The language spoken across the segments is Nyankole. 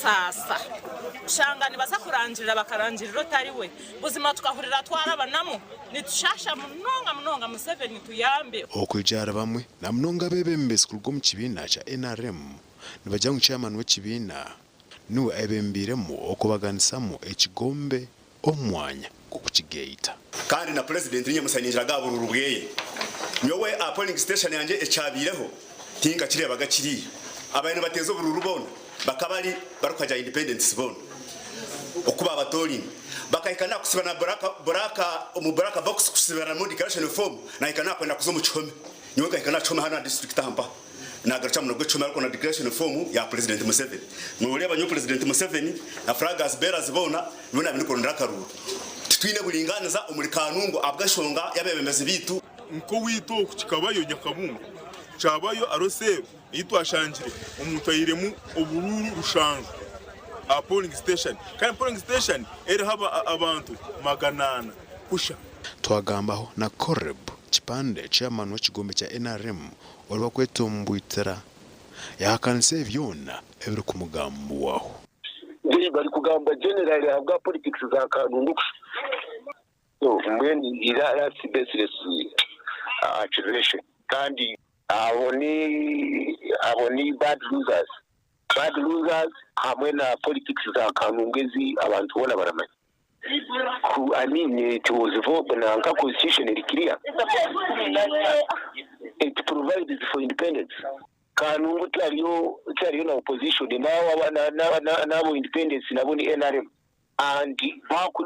Ekirikusaasa kushanga nibaza kurangirira bakarangirira otari we. Buzima tukahurira twarabanamu nitushaasha munonga munonga Museveni tuyambe. Okwija ahari bamwe na munonga abeebembezi kuruga omu kibiina kya nrm nibagira ngu chairman w'ekibiina niwe ayebembeiremu okubaganisamu ekigombe omu mwanya gw'okukigaita. Kandi na purezidenti ninyamusana ningira aha buruuru bweye. Nyowe aha polling station yangye ekyabaireho tinkakireebaga kiriya. Abaire nibateeza oburuuru boona bakaba bari barikuhagira independents boona oku baabatooriine. Bakahika n'aha kusiba na black omu black box kusibiramu declaration form nahika n'aha kwenda kuza omu kihome. Nyowe nkahika n'aha kihome hanu aha district aha mpaha. Nagarukye aha muno gw'ekihome ariko na declaration form ya Purezidenti Museveni. Noreeba nyowe Purezidenti Museveni na flaggers bearers boona nibo naabaire ndikurondera akaruuru. Titwine buringaaniza omuri Kanungu ahabw'enshonga y'abeebembezi baitu. Nk'owaitu oku kikabayo Nyakabungo, kyabayo Aroseero ei twashangire omuntu aihiremu oburuuru rushanju aha polling station kandi polling station eriho abantu 400 kusha. Twagambaho na Coreb Kipande, Chairman w'ekigombe kya nrm oribakwetombwitira, yahakanisa ebi byona ebirikumugambwaho. They barikugamba generally ahabwa politics za Kanungu kusha. So mbwenu that's baseless accusation kandi abo ni abo ni bad losers bad losers hamwe na politics za Kanungu ezi abantu boona baramanya. Ku I mean it was vote nanka constitution eri clear it provides for independence. Kanungu tihariyo tihariyo na opposition n'abo independence nabo ni nrm and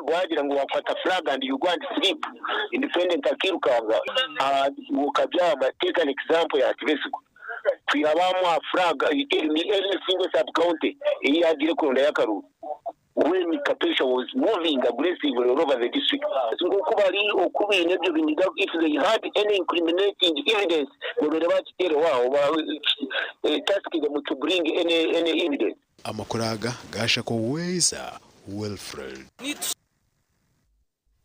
wagira ngu wakwata flag and you go and sleep independent akirukanga okabyama take an example ya Tibesigwa kwiha bamuha flag any single sub county eyi yagiire kurondayo akaruru. When Kapesha was moving aggressively all over the district nk'oku bari oku baine ebyo biniga if they had any incriminating evidence babaire bakiteereho aho ba task them to bring any any evidence. Amakuru aga gaashakwa Weeza Wilfred.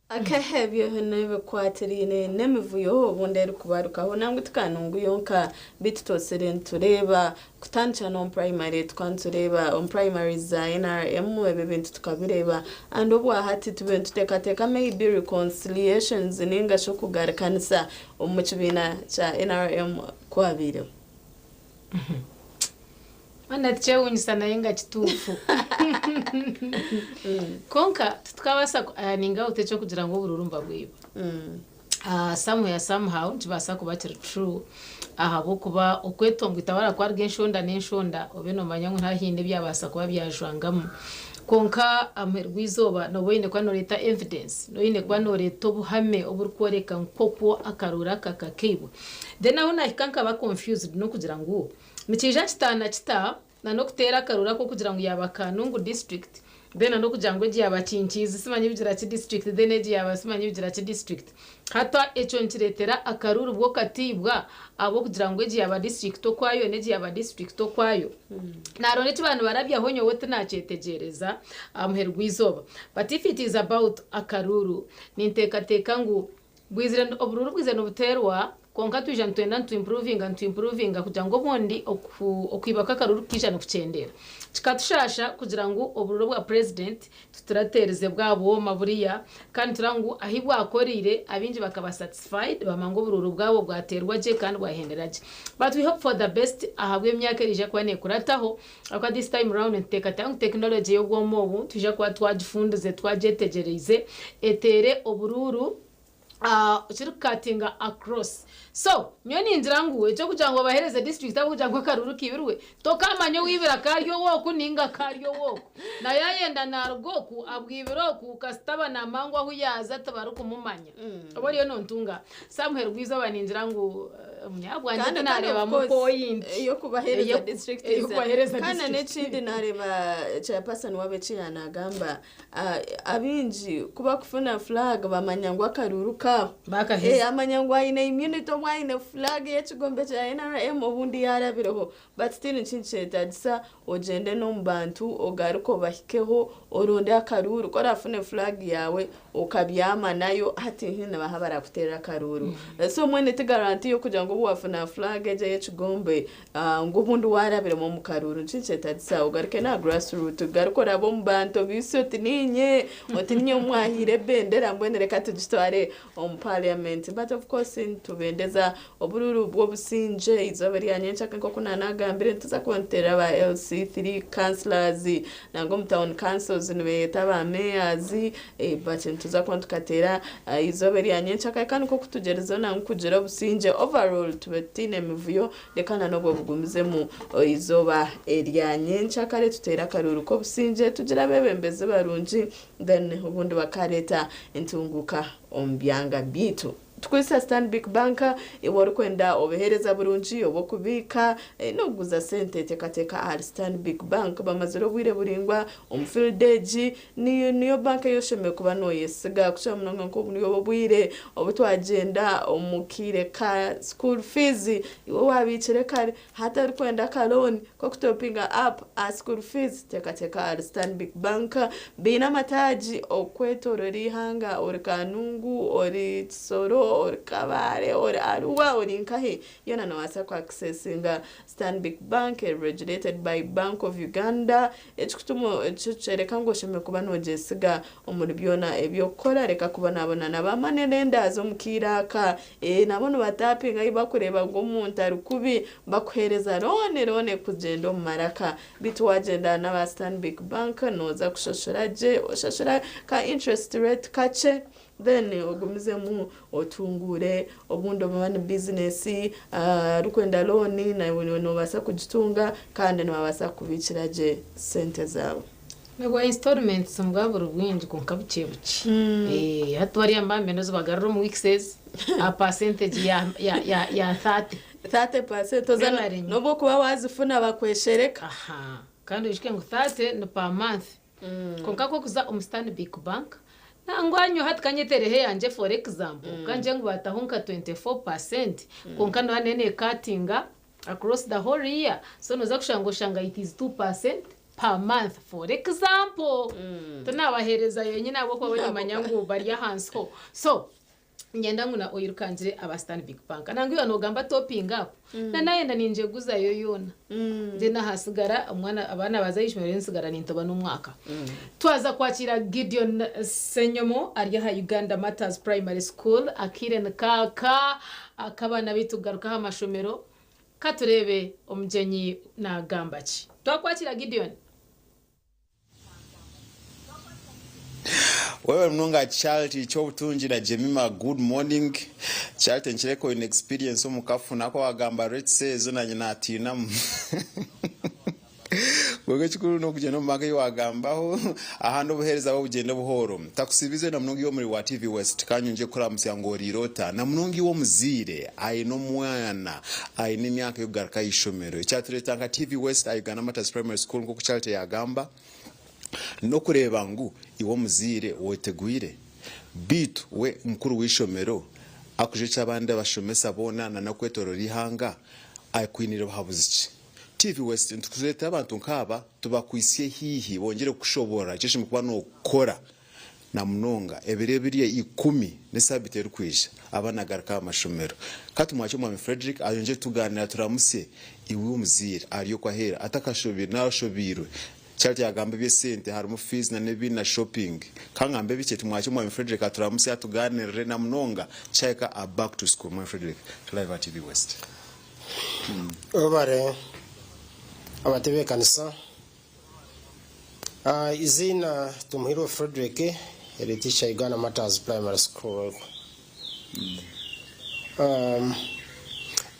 Akahebyo n'ebikwatiraine n'emivuyo obundi erikubarukaho nangwa ti Kanungu yonka beitu twosire nitureeba kutandikira n'omu primary tukaba nitureeba omu primaries za nrm ebyo ebintu tukabireeba and obwahati tube nituteekateeka maybe reconciliations ningashi okugarukanisa omu kibiina kya nrm kwabaireho. Hoona tikyewuunyisa naye nga kituufu. Kwonka titukabaasa ku ironinga out eky'okugira ngu oburuuru nibabwiba. Somewhere somehow nikibaasa kuba kiri true ahabw'okuba okwetombwita barakuharuga enshonda n'enshonda obe noomanya ngu haine ebyabaasa kuba byajwangamu. Kwonka aha muheru gw'eizooba nooba oine kuba nooreeta evidence, nooba oine kuba nooreeta obuhame oburikworeka ngu kwokwo akaruuru aka kakaibwa. Then ahu naahika nkaba confused n'okugira ngu Nikiija kitaana kita na n'okuteera akaruru ak'okugira ngu yaaba Kanungu district then na n'okugira ngu egi yaaba Kinkiizi simanyi bigira ki district then egi yaaba simanyi bigira ki district. Hati ekyo nikireetera akaruru bwo katiibwa ahabw'okugira ngu egi yaaba district okwayo n'egi yaaba district okwayo. Naaronda eki baaba nibarabyaho nyowe tinaakyetegyereza aha muheru gw'eizooba. But if it is about akaruru, ninteekateeka ngu Bwizire oburuuru bwizire nibuteerwa kwonka twija nitwenda nitu improvinga nitu improvinga kugira ngu obundi okwiba kw'akaruuru kukaija nikukyendeera. Kikatushaasha kugira ngu oburuuru obwa president tuturateerize bwa bwoma buriya kandi nitureba ngu ahi bwakoreire abaingi bakaba satisfied bamanya ngu oburuuru bwabo bwateerwa gye kandi bwahendera gye. But we hope for the best ahabw'emyaka eriija kuba nekurataho ahabw'okuba this time round nituteekateeka ngu technology y'obwoma obu nitwija kuba twagifundize twagyetegyereize eteere oburuuru kirikukatinga across. So nyowe ningira ngu eky'okugira ngu obaheereze district ahabw'okugira ngu akaruuru kaibirwe, tokaamanya owaibire akari ow'oku nainga akari ow'oku. Na yaayenda naaruga oku abwibire oku kasita aba naamanya ngu ahu yaaza tibarikumumanya. Oba oriyo nontunga. So aha muheru gw'eizooba ningira ngu omunyabwangye Kandi kandi of tinaareebamu course point ey'okubaheereza district eza. ey'okubaheereza Kandi na district. n'ekindi naareeba chairperson waabo eki yaanagamba, Abaingi ku bakufuna flag bamanya ngu akaruuru kaabo. Bakaheza. Amanya ngu aine immunity obu aine flag y'ekigombe kya NRM obundi yaarabireho. But still nikikyetagisa ogyende n'omu bantu ogaruke obahikeho oronde akaruuru. Ku orafune flag yaawe okabyama nayo hati hi nibaha barakuteerera akaruuru. So mbwenu ti guarantee y'okugira ngu obu wafuna flag egyo ey'ekigombe ngu obundi waarabiremu omu karuuru. Nikikyetagisa ogaruke n'aha grass root ogaruke orabe omu bantu obaitsye oti niinye, oti niinye ou mwahaire ebendera mbwenu reka tugitware omu parliament. But of course nitubendeza oburuuru bw'obusingye eizooba erya nyencakare nk'oku naanagambire nituza kuba nituteerera ba LC3 councillors nangwa omu town councils nibeeyeta ba mayors but nituza kuba nitukateera eizooba erya nyencakare kandi nk'oku tugyerizeho nangwa kugira obusingye overall tube tutaine mivuyo reka na n'obwo bugumizemu eizooba erya nyencakare tuteere akaruuru k'obusingye tugire abeebembezi barungi then obundi bakareeta entunguuka omu byanga byaitu. Tukozesa Stanbic Bank, iwe orikwenda obuheereza burungi obw'okubiika n'okuguza sente teekateeka ahari Stanbic Bank. Bamazire obwire buraingwa omu field egi, niyo banka ei oshemereire kuba nooyesiga kukira munonga nk'oburi obu obwire obu twagyenda omu kaire ka school fees, iwe waabiikire kare Hati orikwenda aka loan k'okutopinga up aha school fees teekateeka ahari Stanbic Bank. Baine amataagi okwetoorora eihanga ori Kanungu, ori Kisoro, ori Kabale, ori Arua, ori nkahi yoona nobaasa ku accessinga Stanbic Bank eri regulated by Bank of Uganda ekikutuma ekikyoreka ngu oshemereire kuba nogyesiga omuri byona ebi orikukora reka kubonabona na ba money lenders omu kaire aka. Ee, nabo nibatapinga ahu barikureeba ngu omuntu ari kubi, bakuheereza looni, looni ekugyenda omu maraka. Beitu waagyenda n'aba Stanbic Bank, nooza kushashura gye, oshashure ka interest rate kakye, then ogumizemu otunguure, obundi oba ni bizinesi, orikwenda looni naiwe noobaasa kugitunga kandi nibabaasa kukubiikira gye sente zaawe. Nibwa installments mbwa buri bwingi kwonka bukye bukye. Eh, hati bariya mbambe nozibagarura omu weeks ezi aha percentage ya ya ya ya 30. 30% oza Rebarenye. n'obu okuba wazifuna bakweshereka. Aha. Kandi oijuke ngu 30 ni per month. Kwonka ku okuza omu Stanbic Bank, nangwa nyowe hati kanyetereho eyangye for example, kangire ngu bataho nka 24% kwonka noba nenekatinga across the whole year so noza kushanga oshanga it is 2% per month for example tinabahereza yenyine ahabwokuba bo nimanya ngu bari ahansi ho so niinyenda ngu na oirukangire aba Stanbic Bank nangwa iwe nogamba topping up na nayenda ningyeguzayo yoona then ahasigara omwana abaana baza ah'eishomero nsigara nintoba n'omwaka twaza kwakira Gideon Ssenyomo ari aha Uganda Martyrs Primary School akaire nikaaka ak'abaana baitu kugaruka aha mashomero. Ka tureebe omugyenyi naagamba ki. Twakwakira Gideon. Webale munonga Charity Kyobutungi na Jemima good morning. Charity nkireka oyine experience omu kafuna ku wagamba rates ezo nanye natiinamu. Kwonka ekikuru n'okugyenda omu banka ei waagambaho ahandi obuheereza bw'obugyende buhooro. Takusiibize na munonga iwe omuri wa TV West ka nyongye kukuramutsya ngu oriire ota? Na munonga iwe omuzaire aine omwana aine emyaka y'okugaruka aha ishomero. Ekyatureeta nka TV West aha Uganda Martyrs Primary School nk'oku Charity yaagamba n'okureeba ngu iwe omuzaire wetegwire. Beitu we mukuru w'eishomero akujwekye abandi abashomesa boona na n'okwetooroora eihanga akwiniire buhabuzi ki? TV West nitukureetera abantu nkaaba tubakwitsye haihi bongyere kukushoboorora eki oshemereire kuba nokora na munonga ebiro ebiri eikumi n'esaabiiti erikwija abaana garuka aha mashomero. Ka tumwakye Omwami Fredrick ayongyere tugaanira turamutsye iwe omuzaire ari okwo aheeru atakashobeirwe nari ashobeirwe. Charity yagamba eby'esente harimu fees na n'ebindi na shopping. Ka ngambe bikye tumwakye Omwami Fredrick aturamutsye atugaanirire na munonga kyahika aha back to school. Mwami Fredrick, live aha TV West. Webare abatebeekanisa. Eiziina Tumuhirwe Fredrick, head teacher Uganda Martyrs Primary School.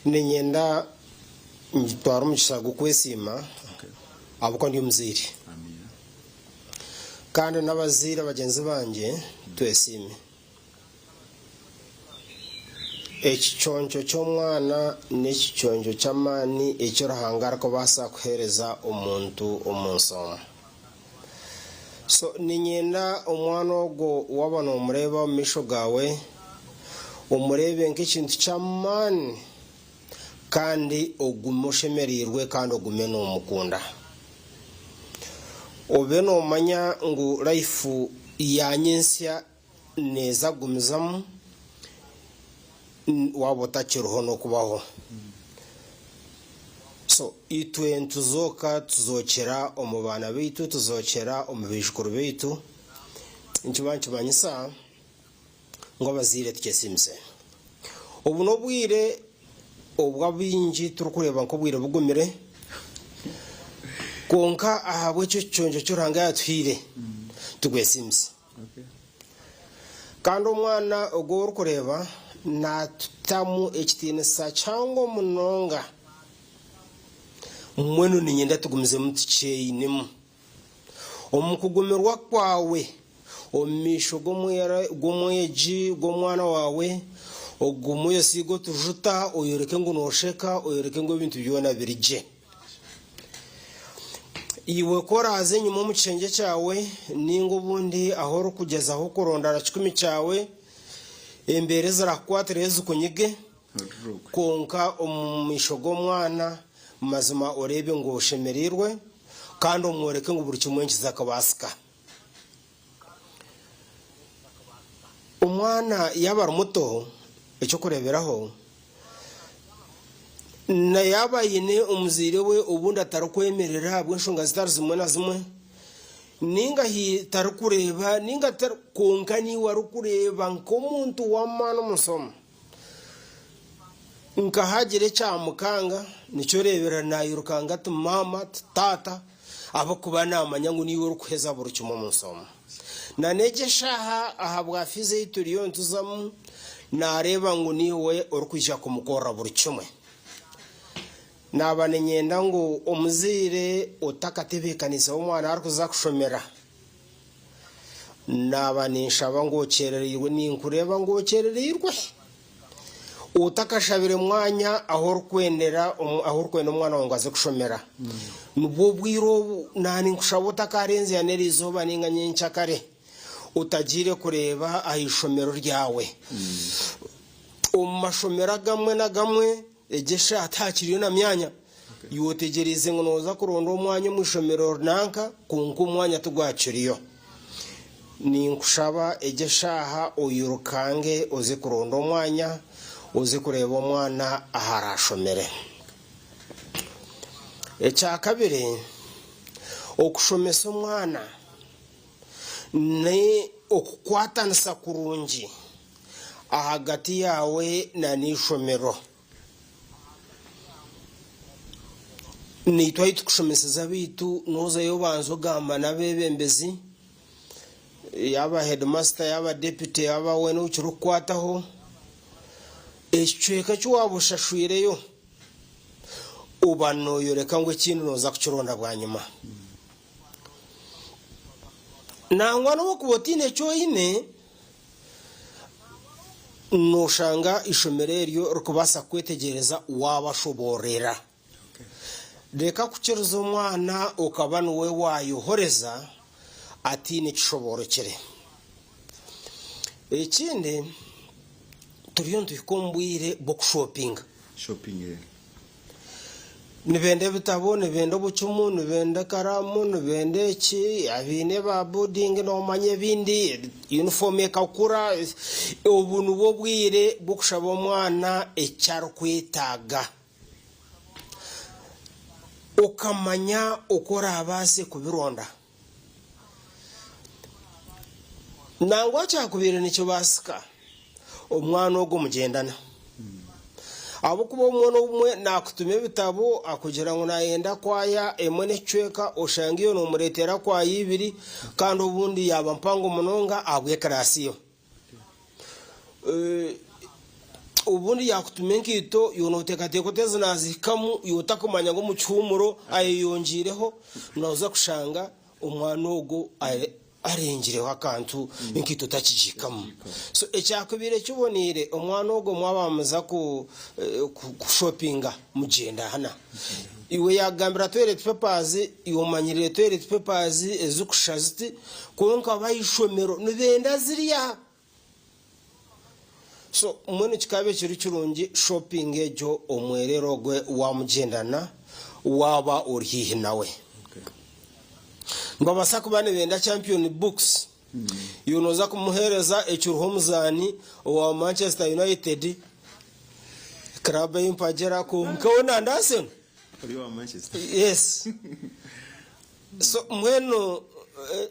Niinyenda ntware omugisha gw'okwesiima ahabw'okuba ndi omuzaire. Kandi n'abazaire bagyenzi bangye twesiime. Ekiconco ky'omwana n'ekiconco ky'amaani eki Ruhanga arikubaasa kuheereza omuntu omu nsi omu. So niinyenda omwana ogwo waaba noomureeba omu maisho gaawe, Omureebe nk'ekintu ky'amaani kandi ogume oshemereirwe kandi ogume noomukunda. Obe noomanya ngu life ya nyentsya neeza kugumizamu waaba otakiriho n'okubaho. So itwe nituzooka tuzookyera omu baana baitu, tuzookyera omu baijukuru baitu, nikiba nikimanyisa ngu abazaire tukyesiimise. Obu n'obwire obu abaingi turikureeba nk'obwire bugumire, kwonka ahabw'ekyo ekiconco eki Ruhanga yaatuhaire, tugwesiimise. Kandi omwana ogu ou orikureeba naatutamu ekitiinisa kihango munonga. Mbwenu niinyenda tugumizemu tukyeinemu. Omu kugumirwa kwawe omu maisho g'omwegi gw'omwana waawe, ogume oyesiige otujuta, oyoreke ngu noosheka, oyoreke ngu ebintu byona biri gye. Iwe ku oraaze enyima omu kishengye kyawe, nainga obundi ahu orikugyezaho kuronda kikumi kyawe, embeera ezirakukwatireyo zikunyige, kwonka omu maisho g'omwana mazima oreebe ngu oshemereirwe kandi omworeke ngu buri kimwe nikiza kubaasika. Omwana yaaba ari muto, eky'okureeberaho, na yaaba aine omuzaire we obundi atarikwemerera ahabw'enshonga zitari zimwe na zimwe, nainga tarikureeba nainga kwonka naiwe arikureeba nk'omuntu w'amaani omu nsi omu. Nka haagira ekyamukanga, nikyo oreebera naayirukanga ati maama, ati taata, ahabw'okuba naamanya ngu niiwe orikuheza buri kimwe omu nsi omu. Na n'egi eshaaha ahabwa fiizi ei turiyo nituzamu, naareeba ngu niiwe orikwija kumukorera buri kimwe. Naaba niinyenda ngu omuzaire otakatebeekaniiseho omwana arikuza kushomera, Naaba ninshaba ngu okyerereirwe, ninkureeba ngu okyerereirwe. Otakashabire mwanya ahu orikwendera ahu orikwenda omwana waawe ngu aze kushomera. Nibwo bwire obu naaba ninkushaba otakaarenzya n'eriizooba nainga nyenkyakare, otagiire kureeba aha ishomero ryawe. Omu mashomero agamwe n'agamwe Egyo eshaaha tihakiriyo na myanya. Iwe otegyereize ngu nooza kuronda omwanya omu ishomero runanka, kwonka omwanya tigwakiriyo. Ninkushaba egyo eshaaha oirukange oze kuronda omwanya, oze kureeba omwana ahu araashomere. Ekyakabiri, okushomesa omwana ni okukwatanisa kurungi. ahagati yaawe na n'eishomero. Naitwe ahu turikushomeseza abaitu noozayo obanza ogamba n'abeebembezi, yaaba heedimasita yaaba deputy yaaba weena ou kirikukwataho, ekicweka eki waaba oshashwireyo oba nooyoreka ngu ekindi nooza kukironda bwanyima. Nangwa n'obu okuba otaine eki oine, Nooshanga eishomero eryo ririkubaasa kukwetegyereza waabashoboororera. Reka kukiriza omwana okaba niwe waayohoreza ataine kishoboorokire. Ekindi, turiyo nituhika omu bwire bw'okushopinga. Nibenda ebitabo, nibenda obucumu, nibenda ekaraamu, nibenda eki, abaine ba boarding noomanya ebindi, yunifoomu ekakura. Obu nibwo bwire bw'okushaba omwana eki arikwetaaga. Okamanya oku oraabaase kubironda. Nangwa kyakubaire nikibaasika omwana ogwo mugyendana. Ahabw'okuba obumwe n'obumwe naakutuma ebitabo akugira ngu naayenda kwaya emwe n'ekicweka oshange iwe noomureetera kwaya ibiri kandi obundi yaaba mpango munonga ahabw'ekiraasi yo. Obundi yaakutuma enkaito iwe nooteekateeka oti ezi naazihikamu iwe otakumanya ngu omu kihuumuro ayeyongyeireho nooza kushanga omwana ogwo arengireho akantu enkaito takigihikamu. So ekyakubaire kiboneire omwana ogwo mwaba muza kushopinga mugyenda hana. Iwe yaakugambira toilet papers iwe omanyirire toilet papers ezikushusha ziti kwonka ab'aha ishomero nibenda ziriya. So mbwenu kikaba kiri kirungi shopping egyo omwerere ogwe wamugyendana waaba ori haihi nawe. Nibabaasa kuba nibenda Champion Books, iwe nooza kumuheereza ekiriho omuzaani owa Manchester United, club ei mpagira kwonka we nanda Arsenal. Ori owa Manchester? Yes. So mbwenu eh,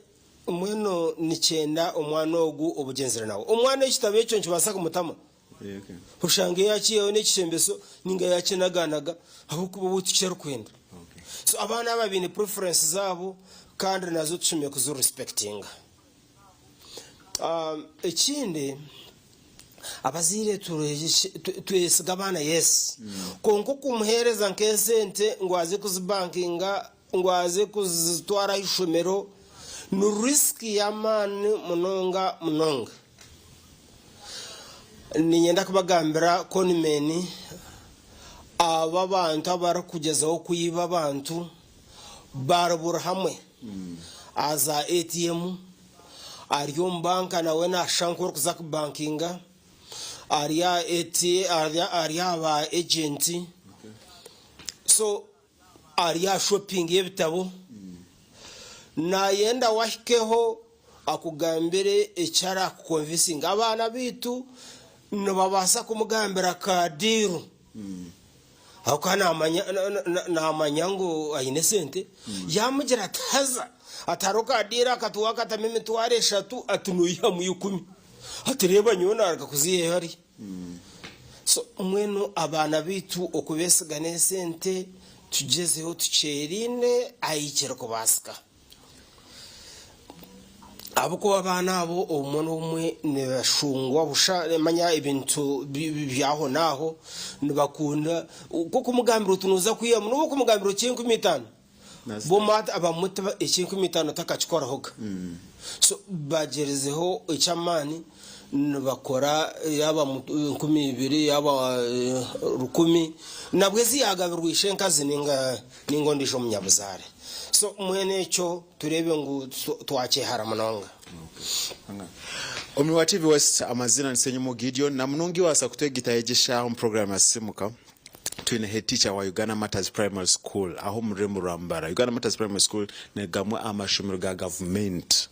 mbwenu nikyenda omwana ogu obugyenzire nawe. Omwana ekitabo ekyo nikibaasa kumutama. Oshange yakiihaho n'ekishembeso ninga yakinaganaga ahabw'okuba we tikyo arikwenda. So abaana aba baine preference zaabo kandi nazo tushemereire kuzi respectinga. Ekindi abazaire twesiga abaana yes kwonka okumuheereza nk'esente ngu aze kuzibankinga ngu aze kuzitwara aha ishomero ni risk y'amaani munonga munonga. Niinyenda kubagambira conmen abo abantu abarikugyezaho kwiba abantu bari buri hamwe aha za ATM, ari omu banka nawe naashusha nk'orikuza kubankinga, ari aha ari aha ba agenti so ari aha shopping y'ebitabo nayenda wahikeho akugambire eki arakukonvisinga. Abaana baitu nibabaasa kumugambira ka diiru ahabw'okuba naamanya naamanya ngu aine esente, yaamugira ati haza ati hariho ka diiru aka waakatamu emitwaro eshatu ati noihamu ikumi, ati reeba nyowe naaruga kuziiha hariya. So mbwenu abaana baitu okubeesiga n'esente tugyezeho tukyerinde ahi kirikubaasika. Ahabw'okuba abaana abo obumwe n'obumwe nibashungwa busha manya ebintu by'ahonaaho nibakunda nk'okumugambira oti nooza kwihamu n'obu okumugambira oti enkumi itaano bo abamwe eky'enkumi itaano takakikorahoga. So bagyerizeho eky'amaani nibakora yaaba 2000 yaaba rukumi nabwo ezi yaagabirwa ishenkazi ninga ninga ondiijo munyabuzaare. So mbwenu ekyo tureebe ngu twakyehara munonga. Omuri wa TV West amazina ni Ssenyomo Gideon na munonga iwe kutwegita yegyesha omu program ya Sisimuka. Twine head teacher wa Uganda Martyrs Primary School aho omu rurembo rwa Mbarara. Uganda Martyrs Primary School ni gamwe aha mashomero ga gavumenti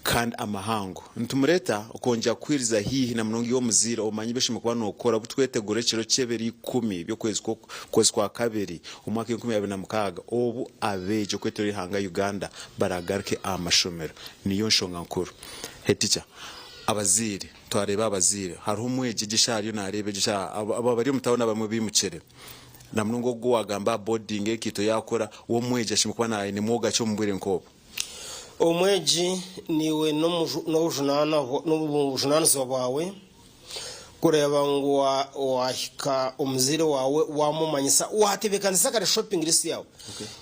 kandi amahango. Nitumureta okwongyera kukwiriza haihi na munonga iwe omuzaire omanye ebi oshemereire kuba nokora obu twetegura ekiro ky'ebiro ikumi by'okwezi kw'okwezi kwa kabiri omwaka enkumi abiri na mukaaga obu abeegi okwetoroora eihanga Uganda baragaruke aha mashomero. Niyo nshonga nkuru. Head teacher, abazaire Twareeba abazaire, hariho omwegi egyo eshaaha ariyo naareeba egyo eshaaha, abo abari omu tawuni abamwe baimukire. Na munonga ogu owaagamba aha boarding enkaito yaakora, we omwegi ashemereire kuba aine mwoga ki omu bwire nk'obwo? Omwegi naiwe n'obujunaanizibwa bwawe kureeba ngu waahika omuzaire waawe waamumanyisa, waatebeekanisa kare shopping list yaawe,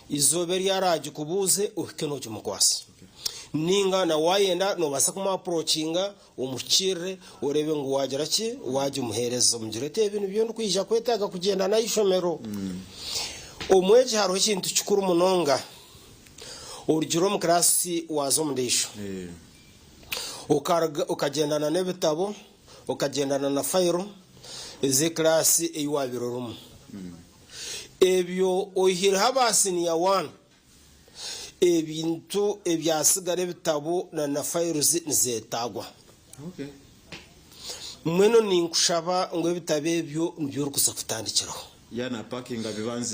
eizooba eri araagikubuuze ohike noogimukwasa. Nainga na waayenda noobaasa kumu approachinga Omuhikiirire, oreebe ngu waagira ki, waagimuheereza. Omugire oti, Ebi nibyo ndikwija kwetaaga kugyenda n'aha ishomero. Omwegi hariho ekintu kikuru munonga. Orugire omu kiraasi waaza omu ndiijo. Okaruga okagyendana n'ebitabo, okagyendana na fayiro ez'ekiraasi ei waabaire orimu. Ebyo oihireho aba siniya waani. Ebintu ebyatsigara ebitabo na na files nizetagwa. Mbwenu ninkushaba ngu ebitabo ebyo nibyo orikuza kutandikiraho.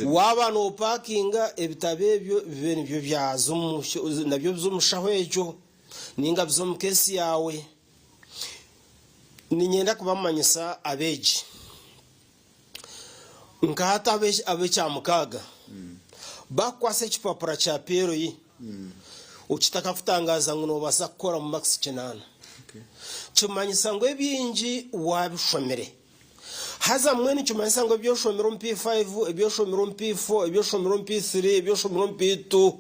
Waaba nopakinga ebitabo ebyo bibe nibyo byaza omu nabyo bize omu shaho egyo ninga bize omu keesi yaawe. Niinyenda kubamanyisa abeegi. Nka hati ab'ekyamukaaga baakukwasa ekipapura kya PLE okitakakutangaaza ngu noobaasa kukoramu makisi kinaana. Kimanyisa ngu ebingi waabishomire. Haza mbwenu nikimanyisa ngu ebi oshomire omu P5, ebi oshomire omu P4, ebi oshomire omu P3, ebi oshomire omu P2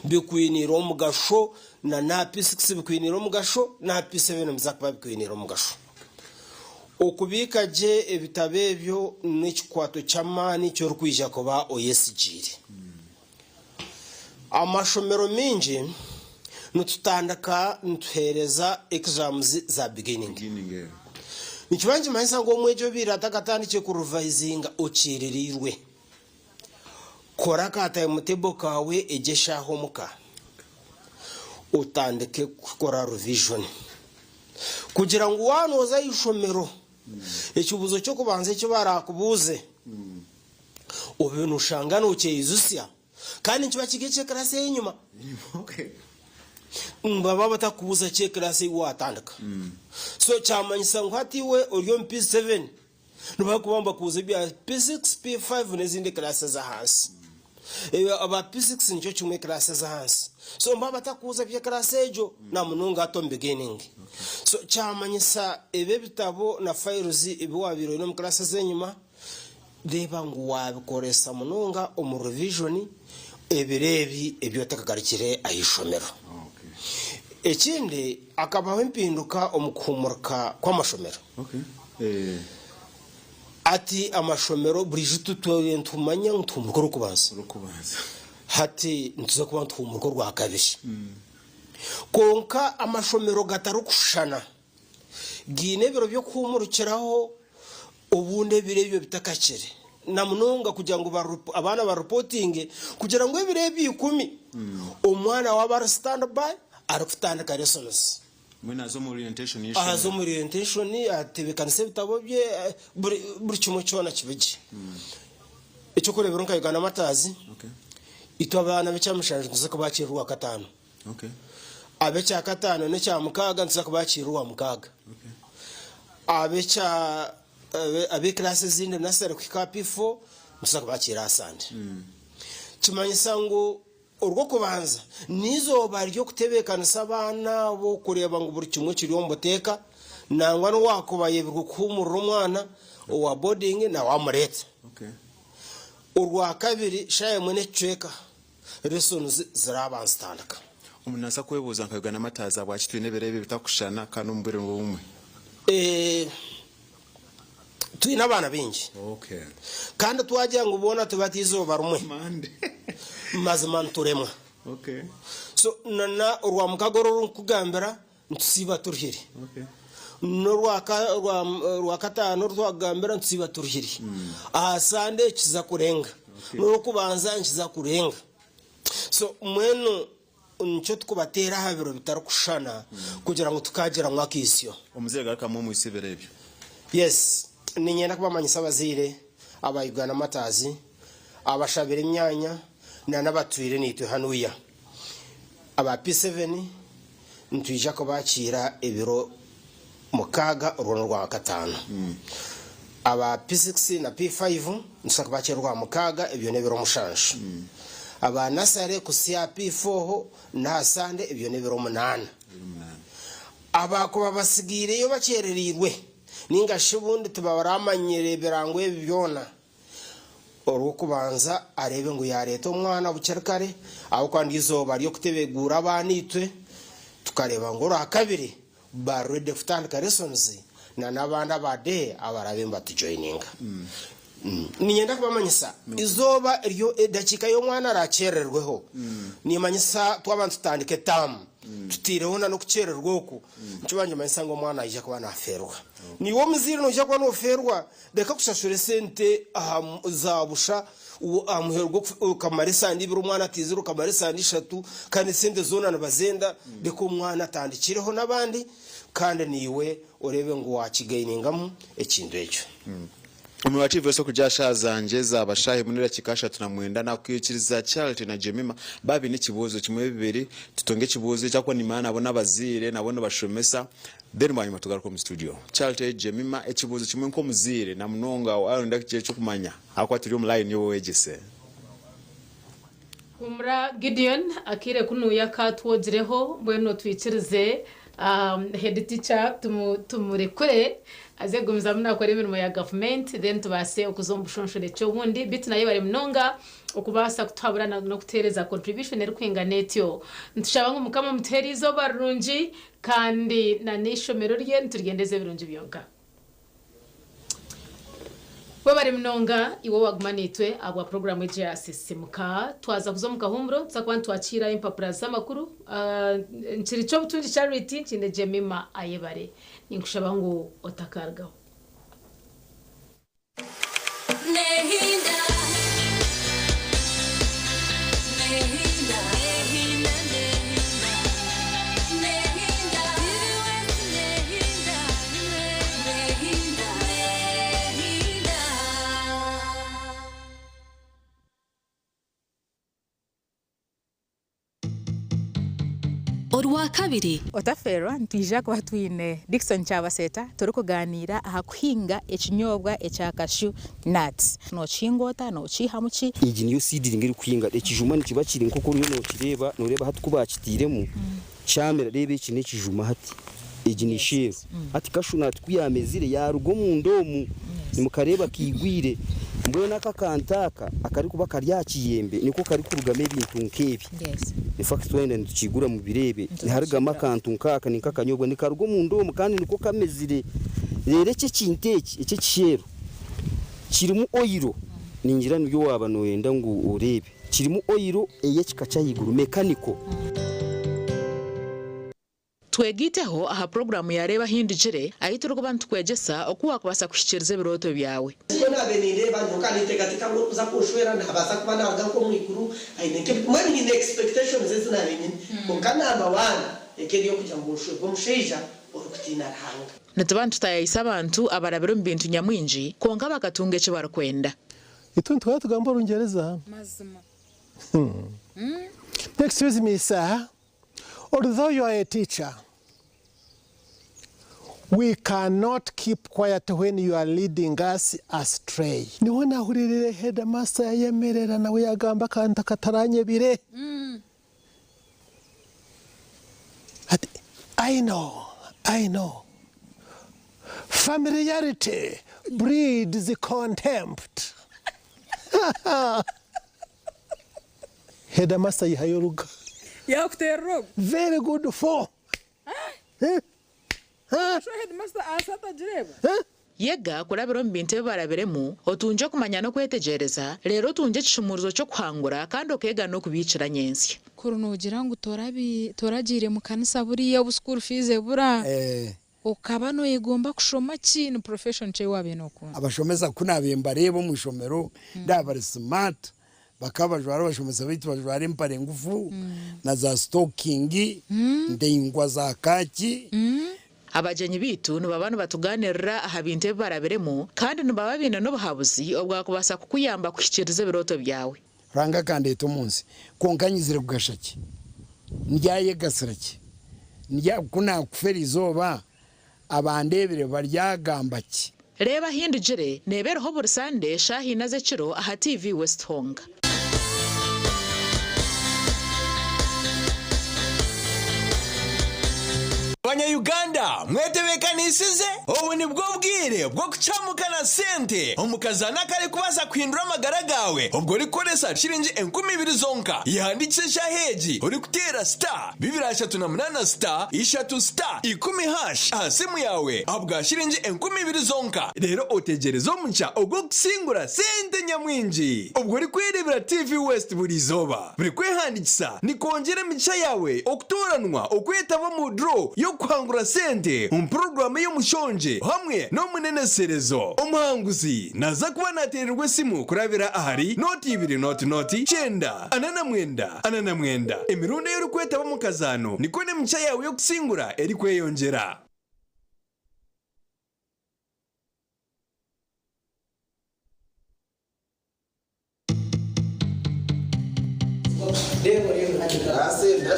bikwiniire omugasho na n'aha P6 bikwiniire omugasho n'aha P7 nibiza kuba bikwiniire omugasho. Okubiika gye ebitabo ebyo n'ekikwato ky'amaani eki orikwija kuba oyesigiire. Amashomero maingi nitutandika nituheereza exams za beginning. Nikiba nikimanyisa ngu omwegi obaire atakatandikire kuruvayizinga okyerereirwe. Kora ka timetable kaawe egyo eshaaha omuka otandike kukora revision kugira ngu waaba nooza aha ishomero ekibuuzo ky'okubanza eki baraakubuuze obe nooshanga nookyeyijutsya kandi nikiba kiri eky'ekiraasi ey'enyima. Nibaba batakubuuza ky'ekiraasi ei waatandika. So kyamanyisa ngu hati iwe ori omu P7 nibakuba nibakubuuza ebya P6, P5 n'ezindi kiraasi ez'ahansi. Aba P6 nikyo kimwe ekiraasi ez'ahansi. So nibaba batakubuuza by'ekiraasi egyo na munonga hati omu beginning. So kyamanyisa ebi ebitabo na files ebi waabaire oine omu kiraasi ez'enyima, Reeba ngu waabikoresa munonga omu revision ebiro ebi ebi otakagarukire aha ishomero. Ekindi, hakabaho empinduka omu kuhumurika kw'amashomero. Hati amashomero buriijo tutwire nitumanya ngu nituhumurika orw'okubanza, hati nituza kuba nituhumurika orwakabiri. Kwonka amashomero gatarikushushana. Gaine ebiro by'okuhuumurukiraho obundi ebiro ebyo bitakakire na munonga kugira ngu abaana barupotinge kugira ngu ebiro ebyo ikumi omwana waaba ari stand by arikutandika lessons. Mbwenu aze omu orientation y'eishomero. Aze omu orientation atebeekanise ebitabo bye buri kimwe kyona kibe gye. Eky'okureeberaho nka Uganda Martyrs, itwe abaana b'ekyamushanju nituza kubakiira orwakataano. Ab'ekyakataano n'ekyamukaaga nituza kubakiira orwamukaaga. Ab'ekya ab'ekiraasi ezindi nasare kuhika aha P4 nituza kubakiira aha Sande. Kimanyisa ngu orw'okubanza n'eizooba ry'okutebeekanisa abaana abo kureeba ngu buri kimwe kiri omu buteeka nangwa n'owaakuba ayebirwe kuhuumurira omwana owa boarding nawe amureete. Orwakabiri shaaha emwe n'ekicweka Lessons ziraaba nzitandika. Omuntu nabaasa kwebuuza nka Uganda Matters ahabwaki twine ebiro ebi ebitakushushana kandi omu bwire nibwo bumwe? Eeh twine abaana baingi kandi twagira ngu boona tubate eizooba rimwe mazima nituremwa. So na orwamukaga oru orurikukugambira Nitusiiba turuhire. N'orwakataano oru twakugambira nitusiiba turuhire. Aha Sande nikiza kurenga. N'orwokubanza nikiza kurenga. So mbwenu nikyo turikubateera aha biro bitarikushushana kugira ngu tukaagiramu akaitsyo. Omuzaire garukamu omwitsyo ebiro ebyo. Yes, niinyenda kubamanyisa abazaire aba Uganda Martyrs, abashabire emyanya na n'abatwire naitwe hanuya. Aba P7 nitwija kubakiira ebiro mukaaga orwo n'orwakataano. Aba P6 na P5 nituza kubakiira orwamukaaga ebyo n'ebiro mushanju. Aba nasare kuhitsya aha P4 n'aha Sande ebyo n'ebiro munaana. Abakuba batsigaireyo bakyerereirwe ninga shi obundi tibaramanyire birango ebi byona, Orw'okubanza areebe ngu yaareeta omwana bukiri kare, ahabw'okuba niryo izooba ry'okutebeeguura abaana itwe, tukareeba ngu orwakabiri ba ready kutandika lessons na n'abandi aba day abaraabe nibatujoininga. Niinyenda kubamanyisa izooba ryo edakiika y'omwana araakyerererweho, niimanyisa twaba nitutandika etaamu tutaireho na n'okukyerererwa oku, nikyo nikimanyisa ngu omwana naija kuba naafeerwa. Naiwe omuzaire noija kuba noofeerwa. Reka kushashura esente aha za busha aha muheru gw'okamara esande ibiri omwana ataizire okamara esande ishatu kandi esente zoona nibazenda reka omwana atandikireho n'abandi kandi naiwe oreebe ngu waakigainingamu ekintu ekyo. Omurimo wa TV West okugira aha shaaha zangye zaaba shaaha emwe n'edakiika 39 nakwikiriza Charity na Jemima baaba baine ekibuuzo kimwe bibiri tutunge ekibuuzo eki ahakuba nimanya nabo n'abazaire nabo nibashomesa Then bwanyima tugaruke omu studio. Charity Jemima ekibuuzo kimwe nk'omuzaire na munonga waronda eky'okumanya ahakuba turi omu line y'obwegyese. Humura Gideon, akaire kunuya akatwogireho mbwenu otwikirize head teacher tumurekure aze kugumizamu nakora emirimo ya gavumenti then tubaase okuza omu bushonshorekye obundi beitu nayebare munonga Okubaasa kutuhabura n'okutuheereza contribution erikwingana etyo. Nitushaba ngu Mukama amutuhe erizooba rirungi kandi na n'eishomero rye nituryendeza ebirungi byonka. Webare munonga iwe owaguma naitwe ahabwa puroguraamu egi eya Sisimuka. Twaza kuza omu kahuumuro nituza kuba nitwakiira empapura z'amakuru. Nkiri Kyobutungi Charity, nkiine Jemima Ayebare. Ninkushaba ngu otakarugaho. Orwakabiri. Otaferwa nitwija kuba twine Dickson Kyabaseta turikuganiira aha kuhinga ekinyobwa ekya cashew nuts. Nokihinga ota? Nokiihamu ki? Egi niyo seedling erikuhinga. Ekijuma nikiba kiri nk'oku oriyo nokireeba, noreeba hati ku baakitairemu kyamera. Reeba eki n'ekijuma hati, egi ni shell. Hati cashew nut ku yaamezire yaaruga omunda omu, nimukareeba kaigwire. Mbwenu aka akantu aka akarikuba kari aha kiyembe niko karikurugamu ebintu nk'ebi. In fact twayenda nitukiigura mubireebe, niharugamu akantu nk'aka ni nk'akanyobwa nikaruga omunda omu kandi niko kamezire. Reero eki ekintu eki eky'ekisheero kirimu oil, ningira nibyo waaba nooyenda ngu oreebe. Kirimu oil ey'ekika ky'ahaiguru, mechanical. Twegaiteho aha puroguraamu ya Reeba Ahindukire ahu turikuba nitukwegyesa oku waakubaasa kuhikiiriza ebirooto byawe. Nikwo naabaire nindeeba, nyowe nkaba ninteekateeka ngu orikuza kunshwera naabaasa kuba naaruga nk'omu iguru aine nk'ebi, mbwenu nyine expectations ezi naabaire nyine. Kwonka number one ekaba eri ey'okugira ngu nshwerwe omushaija orikutiina Ruhanga. Nituba nitutaayaayisa abantu abarabire omu bintu nyamwingi kwonka bakatunga eki barikwenda. Itwe nituhora tugamba Orungyereza. Mazima. Excuse me sir, although you are a teacher, we cannot keep quiet when you are leading us astray. Niho nahuriirire headmaster yayemerera nawe yagamba akantu akataranyebire. Ati, I know, I know. Familiarity breeds contempt. Headmaster yihayo oruga. Yakuterera ogu. Very good for. Sho headmaster aasa atagireeba? Yega kurabira omu bintu ebi barabiremu, otungye okumanya n'okwetegyereza, reero otungye ekishumuurizo ky'okuhangura kandi okeega n'okubiikira nyentsya. Kuri noogira ngu toragiire mu kanisa buriya obu school fees ebura, okaba noyegomba kushoma ki? Ni profession ki ei waabaire nookunda? Abashomesa ku naabaire mbareeba omu ishomero ndaaba bari smart, bakaba bajwara abashomesa baitu bajwara empare ngufu na za sitokingi ndaingwa za kaaki. Abagyenyi baitu nibaba nibatugaaniirira aha bintu ebi barabiremu kandi nibaba baine n'obuhabuzi obwakubaasa kukuyamba kuhikiiriza ebirooto byawe. Ruhanga akandeeta omu nsi, kwonka nyizire kugasha ki? Ndyayegasira ki? Ndya, ku naakufa eri izooba, abandeebire baryagamba ki? Reeba Ahindugire neeba eriho buri Sande shaaha ina z'ekiro aha TV West honka. Banya Uganda mwetebekanisize? Obu nibwo bwire bw'okucamuka na sente omu kazaano akarikubaasa kuhindura amagara gaawe obwo orikukoresa shiringi 2000 zonka. Yehandiikise eshaaha egi orikuteera star 238 star ishatu star ikumi hash aha simu yaawe ahabwa shiringi 2000 zonka reero otegyereze omugisha ogw'okusingura sente nyamwingi obwo orikwereebera TV West buri izooba. Buri kwehandiikisa nikwongyera emigisha yaawe okutooranwa okwetaba omu draw y'okuhangura sente omu puroguraamu ey'omushongye hamwe n'omuneneserezo. Omuhanguzi naaza kuba naateererwa esimu kurabira ahari nooti ibiri nooti nooti kyenda ana na mwenda ana na mwenda. Emirundi ei orikwetaba omu kazaano nikwo n'emigisha yaawe y'okusingura erikweyongyera.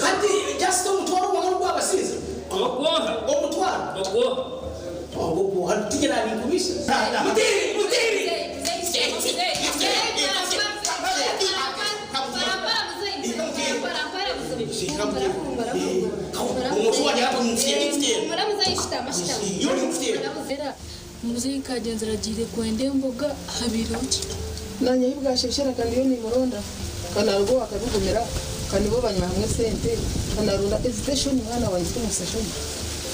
Hati just omutwaro gwonka nigwo gwabasinze? Omutwaro ogwo gwoha tigyena ninkubisa. Mutiiri mutiiri. Muzeeyi agiire kwenda emboga habaireho ki? Naanye ahi bwasheeshera ka ndiyo nimuronda, ka naaruga owa Kabigumira, ka nibo banywa hamwe esente, ka naaronda eziteshoni mwana wangye timusa shoni.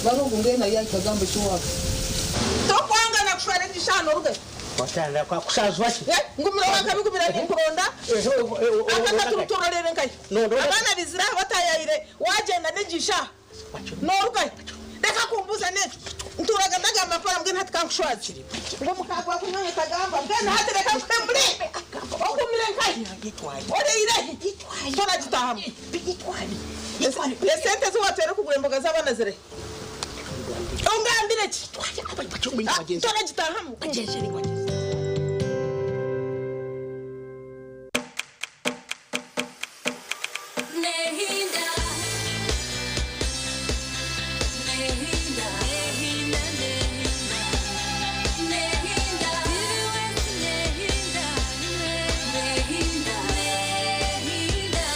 Baaba ogu mbwenu ari ahika gamba eki waaba. Tokwangana kushwara engisha hanu oruge. Watandika kushazwa ki? Eh, ngumira owa Kabigumira ninkuronda. Aka katurutororere nkahi? Abaana bizire aha batayayire wagyenda n'engisha. Noorugayo. Reka Nkakumbuza ne nturaga ndagamba mpora mbwenu hati kankushwaze ngu omukaaga wakunyonyi tagamba mbwenu hati reka nkuhemure ogumire nkahi oreire toragitahamu esente ziwatwere kugura emboga z'abaana zire ongambire ki toragitahamu. Nehinda, Nehinda, Nehinda, Nehinda, Nehinda, Nehinda, Nehinda.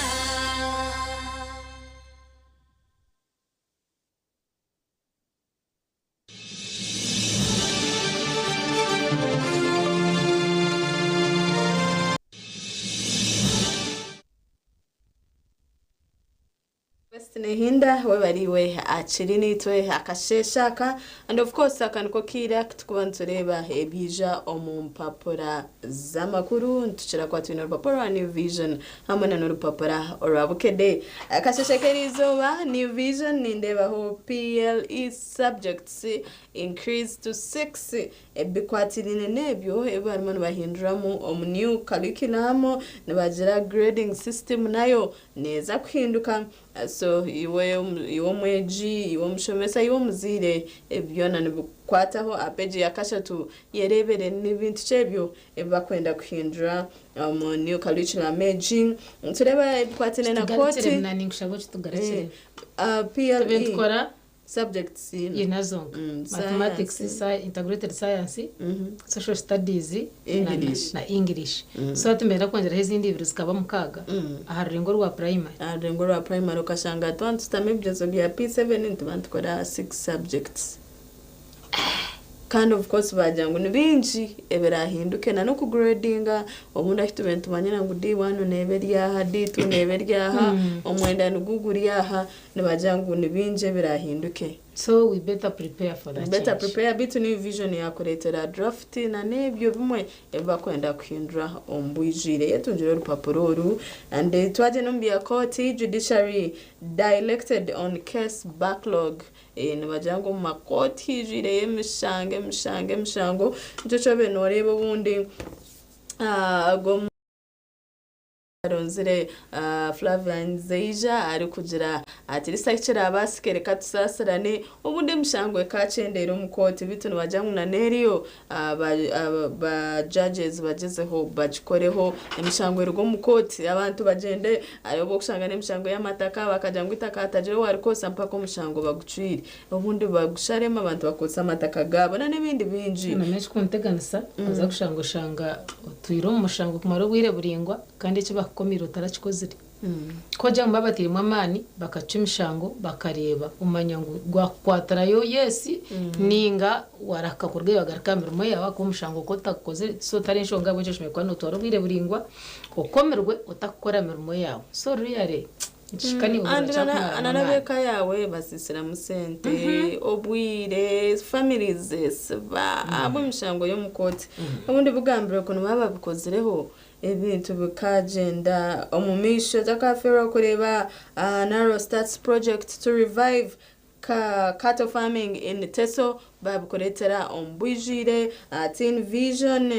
West Nehinda webariwe akiri nitwe akasheshe aka, and of course aka niko kiire akutukuba nitureeba ebiija omu mpapura z'amakuru. Nitukira kuba twine orupapura rwa New Vision hamwe na n'orupapura orwa Bukedde. Akasheshe k'eriizooba, New Vision nindeebaho PLE subjects increase to 6, ebikwatiraine n'ebyo ebi barimu nibahinduramu omu new curriculum. Nibagira grading system nayo neeza kuhinduka. So iwe iwe omwegi, iwe omushomesa, iwe omuzaire, ebi byona nibikukwataho. Aha peegi ya kashatu yereebere n'ebintu ki ebyo ebi barikwenda kuhindura omu new curriculum egi. Nitureeba ebikwatiraine na kooti. Ninkushaba okitugarukire. PLE Tube nitukora subjects ina zonka: mathematics, integrated science, social studies na English. Na English. So hati mbenda kwongyeraho ezindi ibiri zikaba mukaaga aha rurengo rwa primary. Aha rurengo rwa primary okashanga twaba nitutama ebigyezo bya P7, nituba nitukora six subjects. Kandi of course bagira ngu ni bingi ebirahinduke na n'okugradinga. Obundi ahu tube nitumanyira ngu D1 neeba eri aha, D2 neeba eri aha, omwenda nigwo guri aha, nibagira ngu ni bingi ebirahinduke. So we better prepare for that Better change. prepare. Bitu New Vision yakureetera draft na n'ebyo bimwe ebi bakwenda kuhindura omu bwijwire. Yetungire orupapuro oru. And twagyenda omu bya kooti, judiciary dilated on case backlog. Nibagira ngu omu makooti haijwireyo emishango, emishango, emishango. Nikyo kyobe nooreeba obundi ago aronzire Flavian Nzeija arikugira ati risa kirabaasike reka tusaasirane, obundi emishango ekakyendeera omu kooti, beitu nibagira ngu na n'eriyo ba judges bagyezeho bagikoreho, emishango eruge omu kooti abantu bagyende. Hariho obu orikushanga n'emishango y'amataka, bakagira ngu eitaka hatagira owarikoosa mpaka omushango bagucwire, obundi bagusharemu abantu bakootse amataka gaabo na n'ebindi bingi. Na n'ekikunteganisa, oza kushanga oshanga otwire omu mushango kumara obwire buraingwa kandi eki bakukomiire otarakikozire. Ku ogira ngu babateiremu amaani bakacwa emishango bakareeba omanya ngu gwakukwatirayo, yes, ninga warahika kurugayo wagaruka aha mirimo yaawe ahakuba omushango ku otagukozire, so tari enshonga ahabw'enki oshemereire kuba nootwara obwire buraingwa okomirwe otakukora mirimo yaawe. So really nikihika niiwe And kyakumaramu amaani. n'ab'eka yaawe basiisiramu sente, obwire, families zesiba ahabw'emishango y'omu kooti. Obundi bugambirwe ku nibaba babikozireho ebintu bikagyenda omu maisho. Otakafeerwa kureeba Naro starts project to revive cattle farming in Teso, babikureetera omu bwijwire Teen Vision.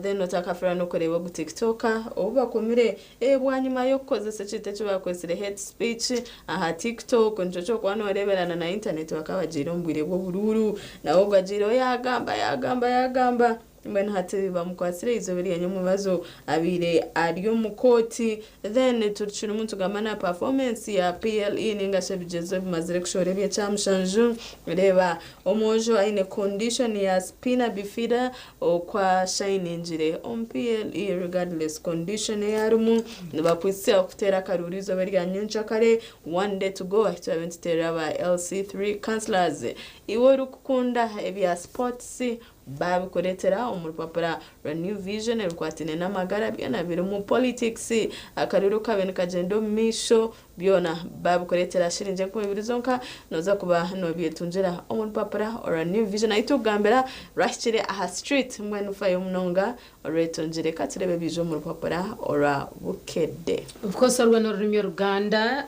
Then otakafeerwa n'okureeba ogu TikToker ou bakomire bwanyima y'okukozesa ekintu eki bakozire hate speech aha TikTok. Nikyo ky'okuba nooreeberana na internet bakaba bagiire omu bwire bw'oburuuru, nawe ogwo agiireho yaagamba, yaagamba, yaagamba. Mbwenu hati bamukwatsire eizooba erya nyomwebazo abaire ari omu kooti. Then tukirimu nitugamba na performance ya PLE ninga shi ebigyezo ebimazire kushohora eby'ekyamushanju. Reeba omwojo aine condition ya spina bifida oku ashayiningire omu PLE regardless condition ei arimu. Nibakwitsya kuteera akaruuru eizooba erya nyenkyakare, one day to go, ahu turabe nituteerera aba LC3 councillors. Iwe orikukunda ebya sports, Babikureetera omu rupapura rwa New Vision ebikwataine n'amagara byona birimu politics, akaruru kabaire nikagyenda omu maisho byona babikureetera shiringi 2000 zonka noza kuba nobyetungira omu rupapura orwa New Vision ahu turikugambira rwahikire aha street mbwenu fayo munonga orwetungire katureebe ebiija omu rupapura orwa Bukedde. Of course orwe n'orurimi oruganda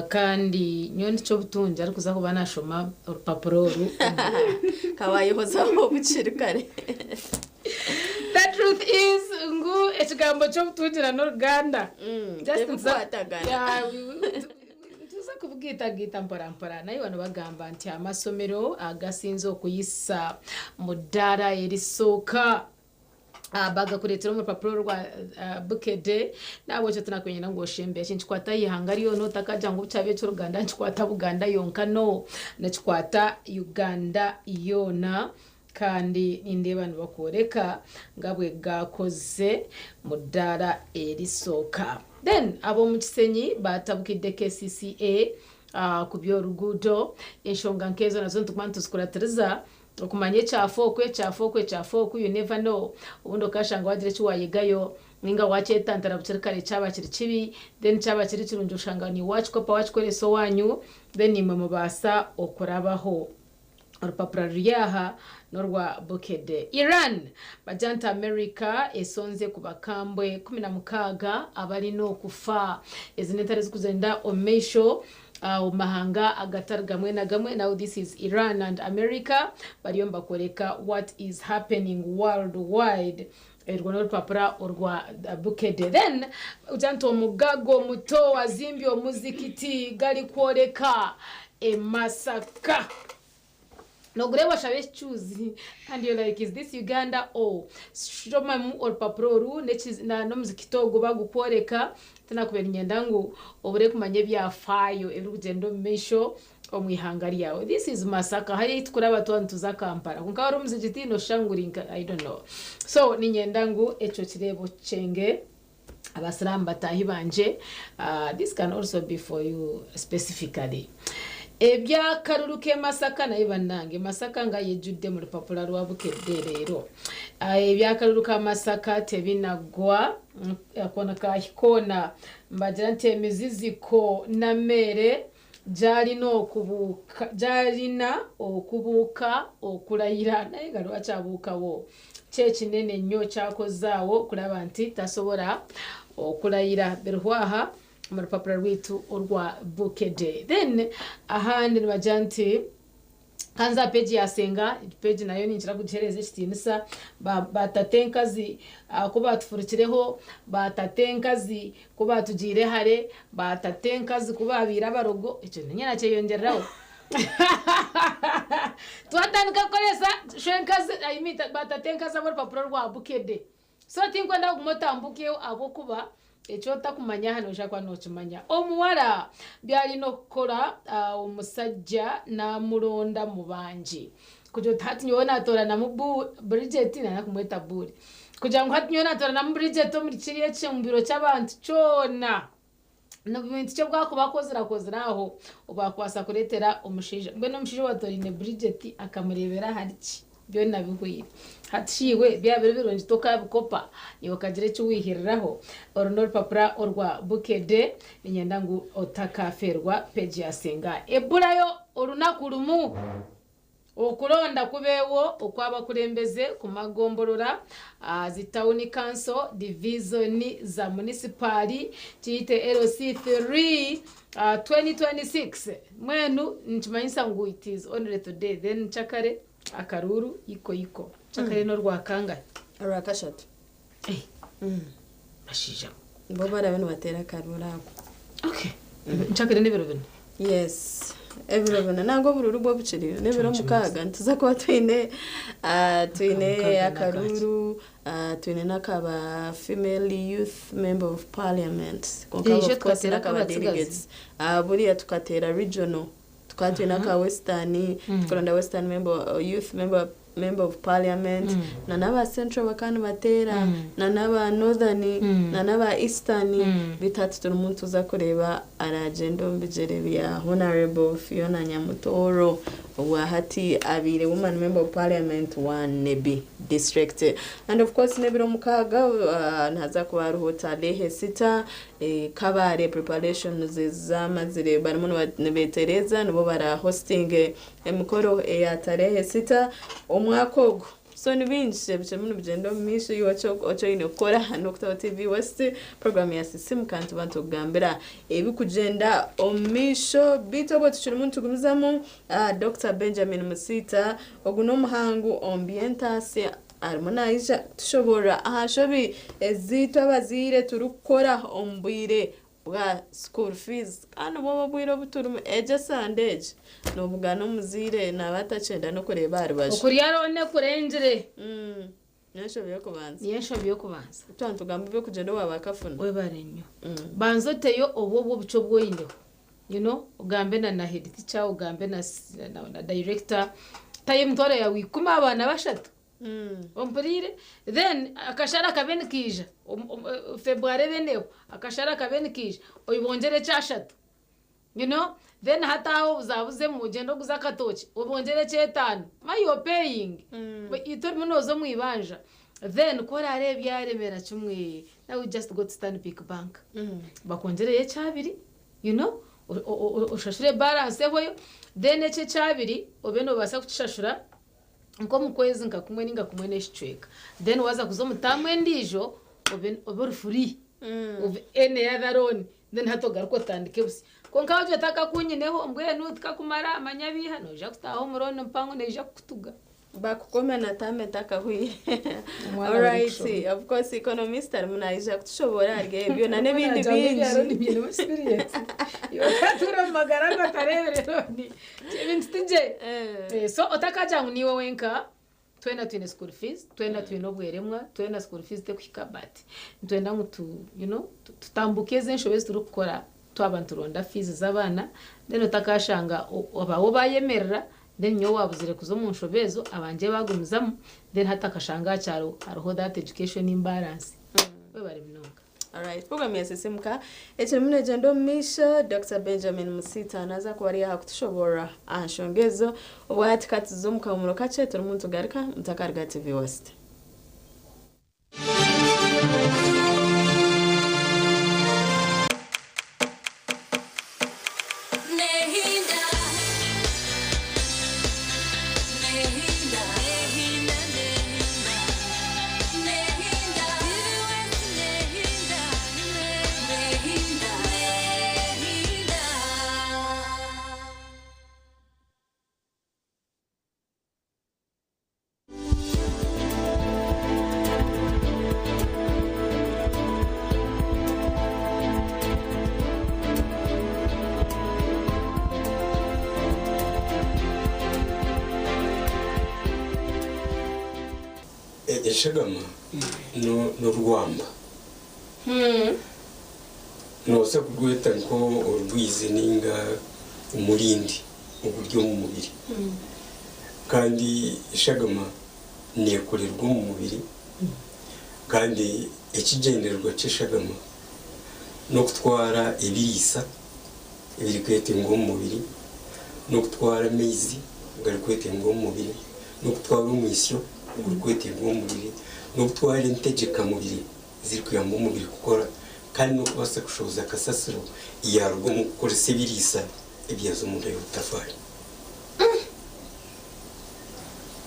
kandi nyowe nikyo obutungi arikuza kuba nashoma orupapura oru. Ka wayehozaho bukiri kare. The truth is ngu ekigambo ky'obutungi na n'oruganda. Just Tebikwatagana. Yeah, nituza kubugaitagaita mpora mpora. Naye bano bagamba nti amasomero agasinze okuyisa mu ddaala erisooka bagakureetera omu rupapura rwa Bukedde. Nahabwekyo tinakwenda ngu oshembe eki nikikwata aha ihanga ryona otakagira ngu kyaba eky'oruganda nikikwata Buganda yonka no nikikwata Uganda yoona. Kandi nindeeba nibakworeka nga bwe gaakoze mu ddaala erisooka. Then ab'omu Kisenyi baatabukidde KCCA ku by'oruguudo. Enshonga nk'ezo nazo nituguma nituzikuratiriza okumanya ekyafa oku, ekyafa oku, ekyafa oku, you never know. Obundi okashanga waagira eki waayegayo ninga waakyetantara bukiri kare kyaba kiri kibi, then kyaba kiri kirungi oshanga niiwe waakikopa waakikoresa owaanyu, then naimwe mubaasa okurabaho. Orupapura ruri aha n'orwa Bukedde. Iran bagira nti America esonze ku bakambwe 16 abalina okufa. Ezi n'entaro ezikugyenda omu maisho omu mahanga agatari gamwe na gamwe. Now this is Iran and America bariyo nibakworeka what is happening worldwide. Erwo n'orupapura orwa Bukedde. Then ogira nti omugaga omuto azimbye omuzikiti garikworeka e Masaka. Nogureeba oshaba ekicuuzi and you're like is this Uganda or shomamu orupapura oru n'omuzikiti ogu bagukworeka tinakubaire niinyenda ngu obure kumanya ebyafaayo ebirikugyenda omu maisho omu ihanga ryawe. This is Masaka hariya ahu tukuraba twaba nituza Kampala kwonka hariho omuzigiti noshusha ngu guri nka I don't know. So niinyenda ngu ekyo kireebe okikyenge Abasiraamu bataahi bangye, this can also be for you specifically. Eby'akaruru k'e Masaka naye bannange Masaka nga yejjudde mu lupapula lwa Bukedde leero. Eby'akalulu ka Masaka tebinaggwa akoona kahika koona mbagira nti emiziziko n'ameere gy'alina okubuuka gy'alina okubuuka okulayira naye nga lwaki abuukawo ki ekinene ennyo ky'akozaawo okulaba nti tasobola okulayira birihwaha omu rupapura rwaitu orwa Bukedde. Then ahandi nibagira nti kanze aha peegi ya Senga, egi peegi nayo ninkira kugiheereza ekitiinisa, ba tatenkazi ku baatufurukireho, ba tatenkazi ku baatugiire hare, ba tatenkazi ku baabaire abarogo, ekyo niinye naakyeyongyereraho. Twatandika kukoresa shwenkazi, I mean ba tatenkazi ab'orupapura rwa Bukedde. So tinkwenda kuguma otambukeho ahabw'okuba eki otakumanya aha noija kuba nookimanya. Omuwara by'arina okukora omusajja naamuronda mu bangi. Kugira oti hati nyowe naatooranamu Bridget, nayenda kumweta Buri. Kugira ngu hati nyowe naatooranamu Bridget omuri kiriya ekibumbiro ky'abantu kyona. N'obintu ki obu akuba akozire aho obwakubaasa kureetera omushaija? Mbwenu omushaija owaatoraine Bridget akamureebera ahari ki? Byona bihweire. Hati shi iwe byaba biri birungi tokaabikopa? Iwe okagira eki waihiriraho? Oru n'orupapura orwa Bukedde, niinyenda ngu otakaafeerwa peegi ya Senga. Eburayo orunaku rumwe. Okuronda kubeewo okw'abakurembeze ku magomborora, zi tawuni kanso, divizoni za munisipaali, kiyite LC3, 2026. Mbwenu nikimanyisa ngu it is only today then nkyakare akaruuru iko iko. Nkyakare n'orwakangahi? Orwakashatu. Bashaija mwe. Bo barabe nibateera akaruuru ako. Okay. Nkyakare n'ebiro bina? Yes. Ebiro bina. Nangwa oburuuru bwo bukiriyo. N'ebiro 6 nituza kuba twine twine akaruuru, twine n'akaba female youth member of parliament. Kwonka Eisho of course tukateera n'akaba ak'abatsigazi? delegates. Buriya tukateera regional. Tukaba twine aka Western, tukaronda Western member, youth member member of parliament na n'aba central bakaba nibateera na n'aba northern na n'aba eastern beitu hati turimu nituza kureeba aragyenda omu bigyere bya Honourable Fiona Nyamutooro Obwahati abaire Woman Member of Parliament wa Nebbi District. And of course n'ebiro 6 nihaza kuba hariho tarehe 6 Kabale preparations zamazire barimu nibetereza nibo bara hosting emikoro eya tarehe 6 omwaka ogu. So ni bingi ebikirimu nibigyenda omu maisho iwe eki oine kukora n'okutaho TV West program ya Sisimuka nituba nitukugambira ebikugyenda omu maisho beitu obwo tukirimu nitugumizamu Dokita Benjamin Musiita ogu n'omuhangu omu by'entaasya arimu naija kutushoboorora aha nshobi ezi itwe abazaire turikukora omu bwire bwa school fees kandi nibwo obwire obu turimu egyo esande egi nobugana omuzaire naba atakyenda nokureeba aha rubaju. Okurya looni kurengire. Niyo nshobi y'okubanza. Niyo enshobi y'okubanza. Twaba nitugamba eby'okugyenda owa bakafuna. Webare nnyo. Banza oteyo obwo obwo obukye obu oineho. You know, ogambe na na head teacher, ogambe na na director, tayo emitwaro yaawe ikumi aha baana bashatu. Ompuriire? Then akashare kabe nikaija, February ebe neehwa, akashare kabe nikaija, obongyere ekyashatu. You know? Then hati aho obuzabuzemu ogyende oguze akatookye, obongyere eky'etaano. Ma you are paying. Itwe orimu nooza omu ibanja. Then ku orareebe byaremera kimwe, now you just go to Stanbic Bank. Bakwongyereyo ekyabiri, you know, oshashure balance ehweyo, then ekyo ekyabiri obe noobaasa kukishashura nk'omu kwezi nka kumwe ninga kumwe n'ekicweka. Then waaza kuza omu taamu endiijo obe obe ori free of any other loan then hati ogaruke otandike busya. Kwonka waagira oti akakunyineho mbwenu tikakumara manya biiha noija kutaaha omu loan mpango neija kukutuga. Bakukome na taamu etakahwire. Omwana Alright, arikushoma. of course economist arimu naija kutushoboora ahari ebyo na n'ebindi Nagira ngu ebya loan bingi. biinemu experience. Iwe okatuura omu magara agu otareebire loan. Ebintu ti gye. So otakagira ngu niiwe wenka, twena twine school fees, twena twine obweremwa, twena school fees tekuhika but nitwenda ngu tu you know, tutambuke ezi enshobe ezi turikukora twaba nituronda fees z'abaana then otakashanga abaawe bayemerera then nyowe waabuzire kuza omu nshobe ezo abangye baagumizamu then hati akashanga aha kyaro hariho that education imbalance. Webare munonga. Alright, program ya Sisimuka ekirimu negyenda omu maisho. Dokita Benjamin Musiita naaza kuba ari aha kutushoboorora aha nshonga ezo. Obwo hati ka tuze omu kahumuro kakye turimu nitugaruka mutakaruga TV West. Nehinda, nehinda, nehinda, nehinda, nehinda, nehinda, nehinda. Eshagama n'orwamba noobaasa kurweta nk'orwizi ninga omurindi oguri omu mubiri kandi eshagama neekorerwa omu mubiri kandi ekigyendererwa ky'eshagama n'okutwara ebiriisa ebirikwetengwa omu mubiri n'okutwara amaizi agarikwetengwa omu mubiri n'okutwara omwisyo ogurikwetengwa omu mubiri n'okutwara entegyekamubiri ezirikuyamba omubiri kukora kandi n'okubaasa kushohoza kasasiro yaaruga omu kukoresa ebiriisa ebyaza omunda y'obutafaari.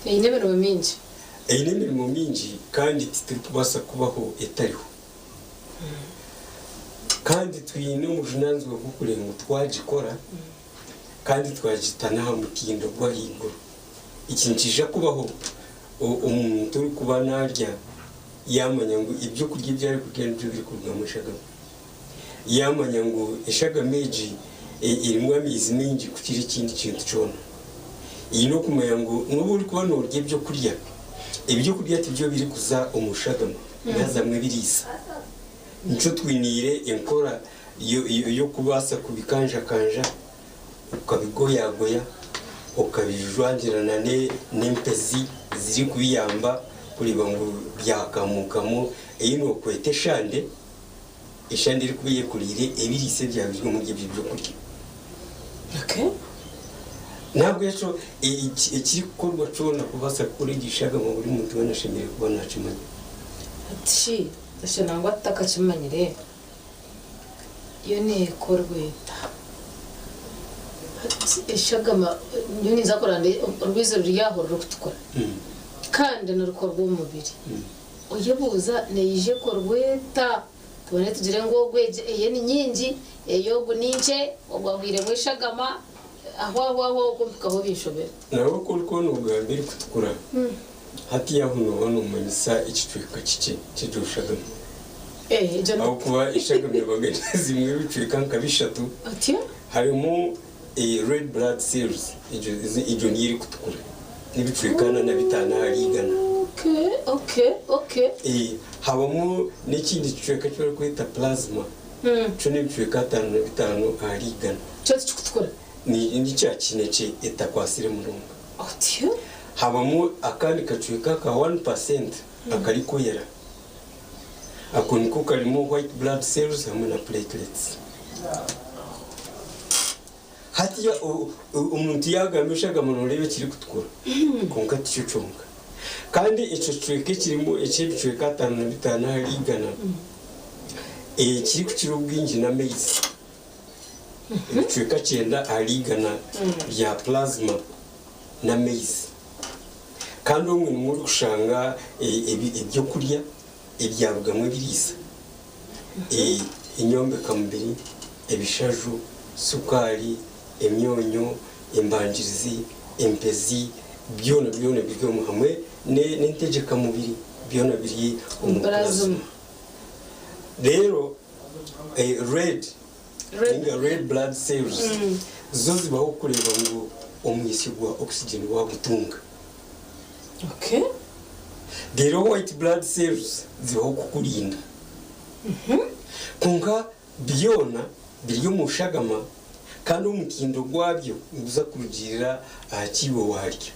Eine emirimo mingi. Eine emirimo mingi kandi titurikubaasa kubaho etariho. Kandi twine obujunaanizibwa bw'okureeba ngu twagikora kandi twagita n'aha mutindo gw'ahaiguru. Eki nikiija kubaho omuntu orikuba naarya yaamanya ngu ebyokurya ebi arikurya nibyo birikurugamu eshagama. Yaamanya ngu eshagama egi erimu amaizi maingi kukira ekindi kintu kyona. Eine okumanya ngu n'obu orikuba noorya ebyokurya, ebyokurya tibyo birikuza omu shagama, birazamu ebiriisa. Nikyo twiniire enkora y'okubaasa kubikanjakanja, okabigoyagoya, okabijwangirana n'empezi zirikubiyamba kureeba ngu byakamukamu. Ei nookweta eshande, eshande erikuba eyekoriire ebiriisa ebyaba biri omuri ebyo byokurya. Nahabwekyo ekirikukorwa kyona kubaasa kukora egyo shagama buri muntu weena ashemereire kuba nakimanya. Hati shi ekyo nangwa tutakakimanyire, yo neekorwa eta? Hati eshagama nyowe ninza kuranda orwizi ruri aho rurikutukura kandi nirukorwa omu mubiri. Oyebuuza neija ekorwa eta? Tubone tugire ngu ogu egi eye ni nyingi, ey'ogu ni nkye, ogu ahwairemu eshagama, aho aho aho okwo mpikaho binshobera. Nawe ku orikuba noogamba erikutukura, hati aho nooba noomanyisa ekicweka kikye ky'egyo shagama. Ahabw'okuba eshagama ebaga zirimu ebicweka nka bishatu, harimu red blood cells, egyo niyo erikutukura, n'ebicweka ana na bitaano ahari igana. Habamu n'ekindi kicweka eki barikweta plasma, kyo n'ebicweka 55 ahari igana. Ni kya kinekye etakwatsire munonga. Habamu akandi kacweka aka 1% akarikwera. Ako niko karimu white blood cells hamwe na platelets. Hatiya omuntu yagamba eshagama noreeba ekirikutukura kwonka tikyo kyonka. Kandi ekyo kicweka ekirimu eky'ebicweka 55 ahari igana ekirikukira obwingi n'amaizi. Ebicweka kyenda ahari igana bya plasma n'amaizi. Kandi omwe nimwo orikushanga ebyokurya ebyarugamu ebiriisa, enyombekamubiri, ebishaju, sukaari, emyonyo, embangirizi, empezi, byona byona biri omu hamwe n'entegyekamubiri byona biri omu plasma. Reero red ninga red blood cells zo zibaho kureeba ngu omwitsyo gwa oxygen wagutunga. Reero white blood cells zibaho kukurinda. Kwonka byona biri omu shagama kandi omutindo gwabyo niguza kurugiirira aha ki iwe waarya.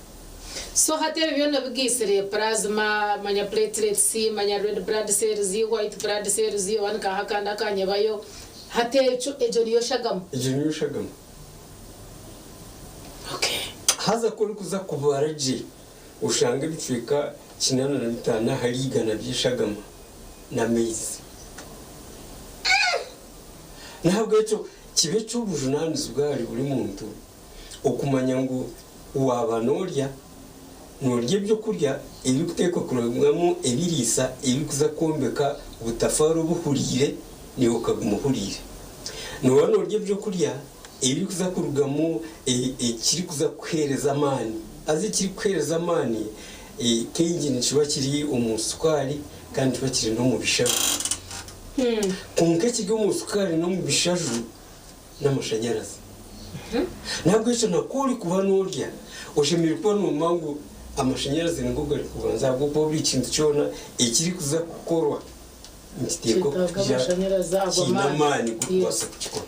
So hati ebi byona obigaitsire, plasma, manya platelets, manya red blood cells, white blood cells, oba nikaha akandi akanyebayo, hati ekyo egyo niyo shagama? Egyo niyo shagama. Haza ku orikuza kubara gye oshanga ebicweka 85 ahari igana by'eshagama n'amaizi. N'ahabw'ekyo kibe eky'obujunaanizibwa ahari buri muntu okumanya ngu waaba noorya, noorya eby'okurya ebirikuteekwa kurugamu ebiriisa ebirikuza kwombeka obutafaari obuhuriire naiwe okaguma ohuriire. Nooba noorya eby'okurya ebirikuza kurugamu ekirikuza kukuheereza amaani. Haza ekirikukuheereza amaani kaingi nikiba kiri omu sukaari kandi nikiba kiri n'omu bishaju. Kwonka ekiri omu sukaari n'omu bishaju n'amashanyarazi. N'ahabw'ekyo na ku orikuba noorya, oshemereire kuba noomanya ngu amashanyarazi nigo garikubanza ahabw'okuba buri kintu kyona ekirikuza kukorwa nikiteekwa Kyetaaga kugira amashanyarazi ago kiine amaani. amaani g'okubaasa kukikora.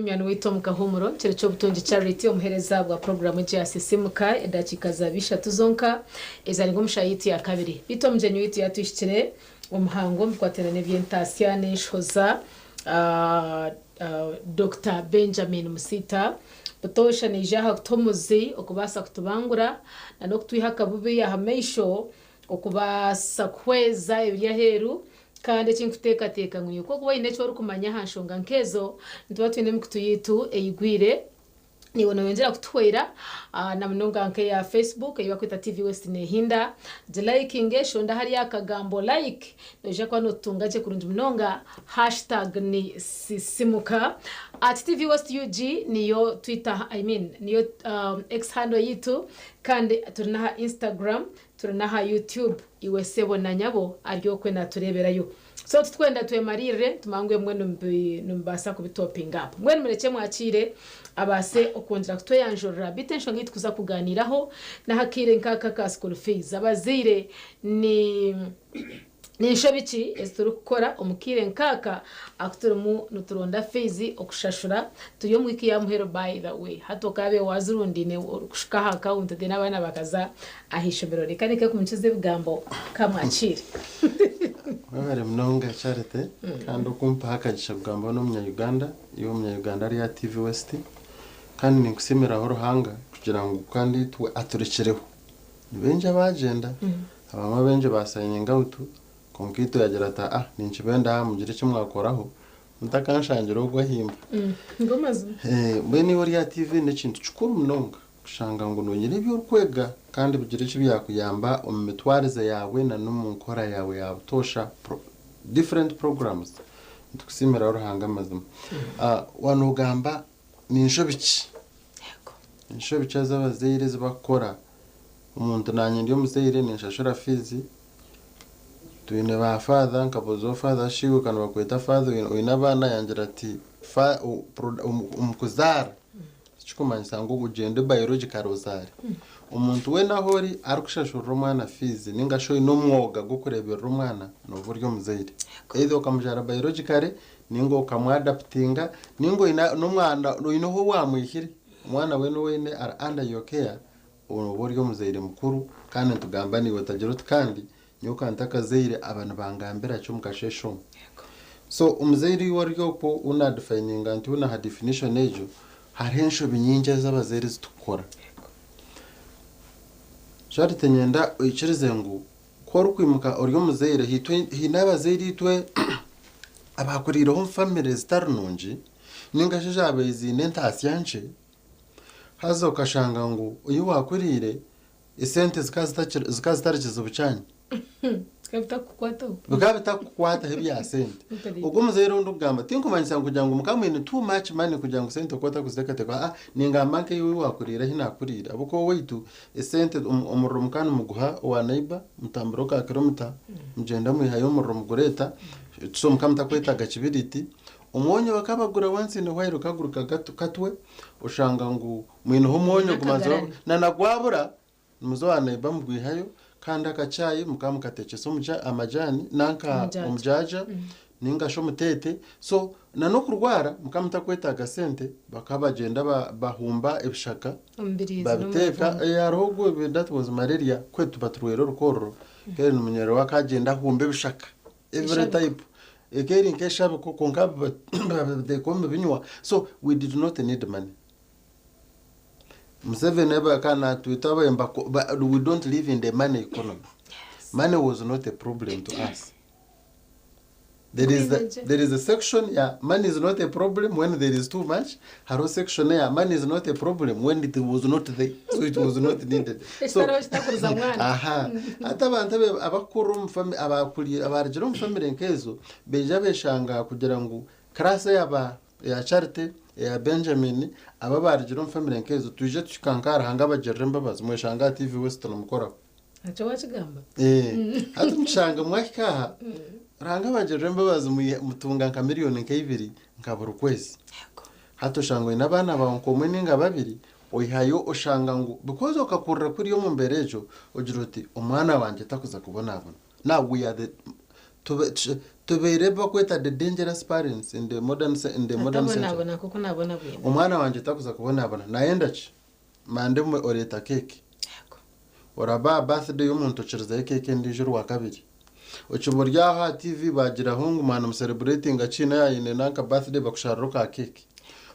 Munywani waitu omu kahuumuro, kiro ky'obutungi Charity, omuheereza bwa puroguraamu egi ya Sisiimuka, edakiika zaaba ishatu zonka ezaarengwa omu shaaha yaitu ya kabiri. Beitu omugyenyi waitu yaatuhikire omuhangu omu bikwatiraine n'eby'entaasya n'enshohoza, Dokita Benjamin Musiita. Butoosha naija aha kutuha omuzi okubaasa kutubangura n'okutwiha akabubi aha maisho okubaasa kuhweza ebiri aheeru. Kandi eki nkuteekateeka ngu nyowe ku orikuba oine eki orikumanya aha nshonga nk'ezo, nituba twine emikutu yaitu eigwire, naiwe nooyongyera kutuhwera na munonga nk'eya Facebook ei barikweta TV West Neehinda. Gilaikinge, shonda ahari akagambo like, noija kuba nootutunga gye kurungi munonga. Hashtag ni Sisimuka. At TV West UG niyo Twitter, I mean niyo X handle yaitu kandi turi n'aha Instagram. Turi n'aha YouTube iwe sebo na nyabo ari okwe natureeberayo. So titwenda twemariirire tumanye ngu ebimwe nimubaasa kubi topping up. Mbwenu murekye mwakiire abaase okwongyera kutweyanjurira beitu enshonga ei turikuza kugaaniiraho n'aha kaire nk'aka aka school fees. Abazaire ni Ni nshobi ki ezi turikukora omu kaire nk'aka aku turimu nituronda fiizi okushashura turi omu wiiki ya muheru by the way hati okaabaire waazirundiine orikushuka aha akawunti then abaana bakaza aha ishomero reka ndeke kumukiza ebigambo kamwakiire. Webare munonga Charity kandi okumpaho akagisha kugamba n'omunya Uganda, iwe omunya Uganda ari aha TV West kandi ninkusiimiraho Ruhanga kugira ngu kandi itwe aturekireho. Nibaingi abaagyenda, abamwe abaingi ba signing out, kwonka itwe yaagira ati aa ninkibenda aha mugire eki mwakoraho mutakanshangira ogwo ahimba. Mbwenu iwe ori aha TV n'ekintu kikuru munonga kushanga ngu nogira ebi orikwega kandi bigire eki byakuyamba omu mitwarize yaawe na n'omu nkora yaawe ya butoosha, different programs. Nitukusiimiraho Ruhanga amazima. Waaba noogamba Ni nshobi ki? Enshobi ki ezi abazaire ezi barikukora? Omuntu naanye ndi omuzaire ninshashura fiizi, twine ba father nkabuuza ou father shi iwe ka nibakweta father oine abaana yangira ati omu kuzaara tikikumanyisa ngu ogyende biologically ozaare. Omuntu weena ahu ori arikushashurira omwana fiizi ninga shi oine omwoga gw'okureeberera omwana nooba ori omuzaire. Either okamuzaara biologically Ninga okamu-adaptinga, ninga oine n'omwana oine ahu waamwihire, omwana weena ou oine ari under your care, nooba ori omuzaire mukuru kandi nitugamba naiwe otagira oti kandi nyowe ka ntakazaire aba nibangambira ki omu kasheeshe omu. So omuzaire iwe ori okwo ou naadifayininga nti ou naaha definition egyo, hariho enshobi nyingi ezi abazaire ezi turikukora. Charity niinyenda oikirize ngu Ku orikwimuka ori omuzaire, haine abazaire itwe abaakuriireho omu famire zitari nungi ninga shi ezaabaire ziine entaasya nkye, haza okashanga ngu ei waakuriire esente zikaba zitari kizibu kyanyu. Bikaba bitakukukwataho. Bikaba bitakukukwataho ebya sente. Ogwo omuzaire ou ndikugamba tinkumanyisa ngu kugira ngu mukaba mwine too much money kugira ngu sente okaba otarikuziteekateekaho, aa ningamba nk'eiwe ei waakuriire ahi naakuriire ahabw'okuba owaitu Esente omuriro mukaba nimuguha owa neighbour, mutambura ka kilomita mugyenda mwihayo omuriro mugureeta, so mukaba mutakwetaaga kibiriiti. Omwonyo bakaba bagura once in a while kaguruka katwe, oshanga ngu mwineho omwonyo gumazire na na gwabura nimuza owa neighbour mugwihayo kandi akachai mukaba mukatekyesa amajani nanka omujaaja ninga shi omuteete so na n'okurwara mukaba mutakwetaaga sente bakaba bagyenda bahumba ebishaka babiteeka hariho ogwo that was malaria kwe tuba turwaire orukororo keri nimunyerewa akagyenda ahumba ebishaka every type eka eri nk'eshabiko kwonka babiteeka omu binywa so we did not need money. Museveni akaba natwita we don't live in the money economy money was not a problem to us. There is a, there is a section ya money is not a problem when there is too much hariho section ya money is not a problem when it was not there so it was not needed so Ekitariho kitakuriza mwana. aha hati abantu abe- abakuru omu fami- abakuri- abarugire omu family nk'ezo baija beshanga kugira ngu class eyaba eya Charity eya Benjamin aba abarugire omu family nk'ezo twije tuhika nka Ruhanga abagirire embabazi mweshanga aha TV West nimukoraho Nikyo wakigamba. Eh, hati mukishanga mwahika aha Ruhanga abagirire embabazi mutunga nka miriyoni nka ibiri nka buri kwezi. Hati oshanga oine abaana baawe nk'omwe ninga babiri oihayo oshanga ngu because okakurira kuriya omu mbeera egyo ogira oti omwana wangye takuza kubonabona. Now we are the tube, tubeire ebi bakweta the dangerous parents in the modern, in the modern century. Atabonabona nk'oku nabonabwine. Omwana wangye takuza kubonabona nayenda ki? Mande emwe oreeta keeki. Oraba aha birthday y'omuntu okirizayo keeki endiijo orwakabiri. Okiba ori aho aha TV baagiraho ngu mwana musereburetinga ki naaba aine nanka birthday bakusharira ka keeki.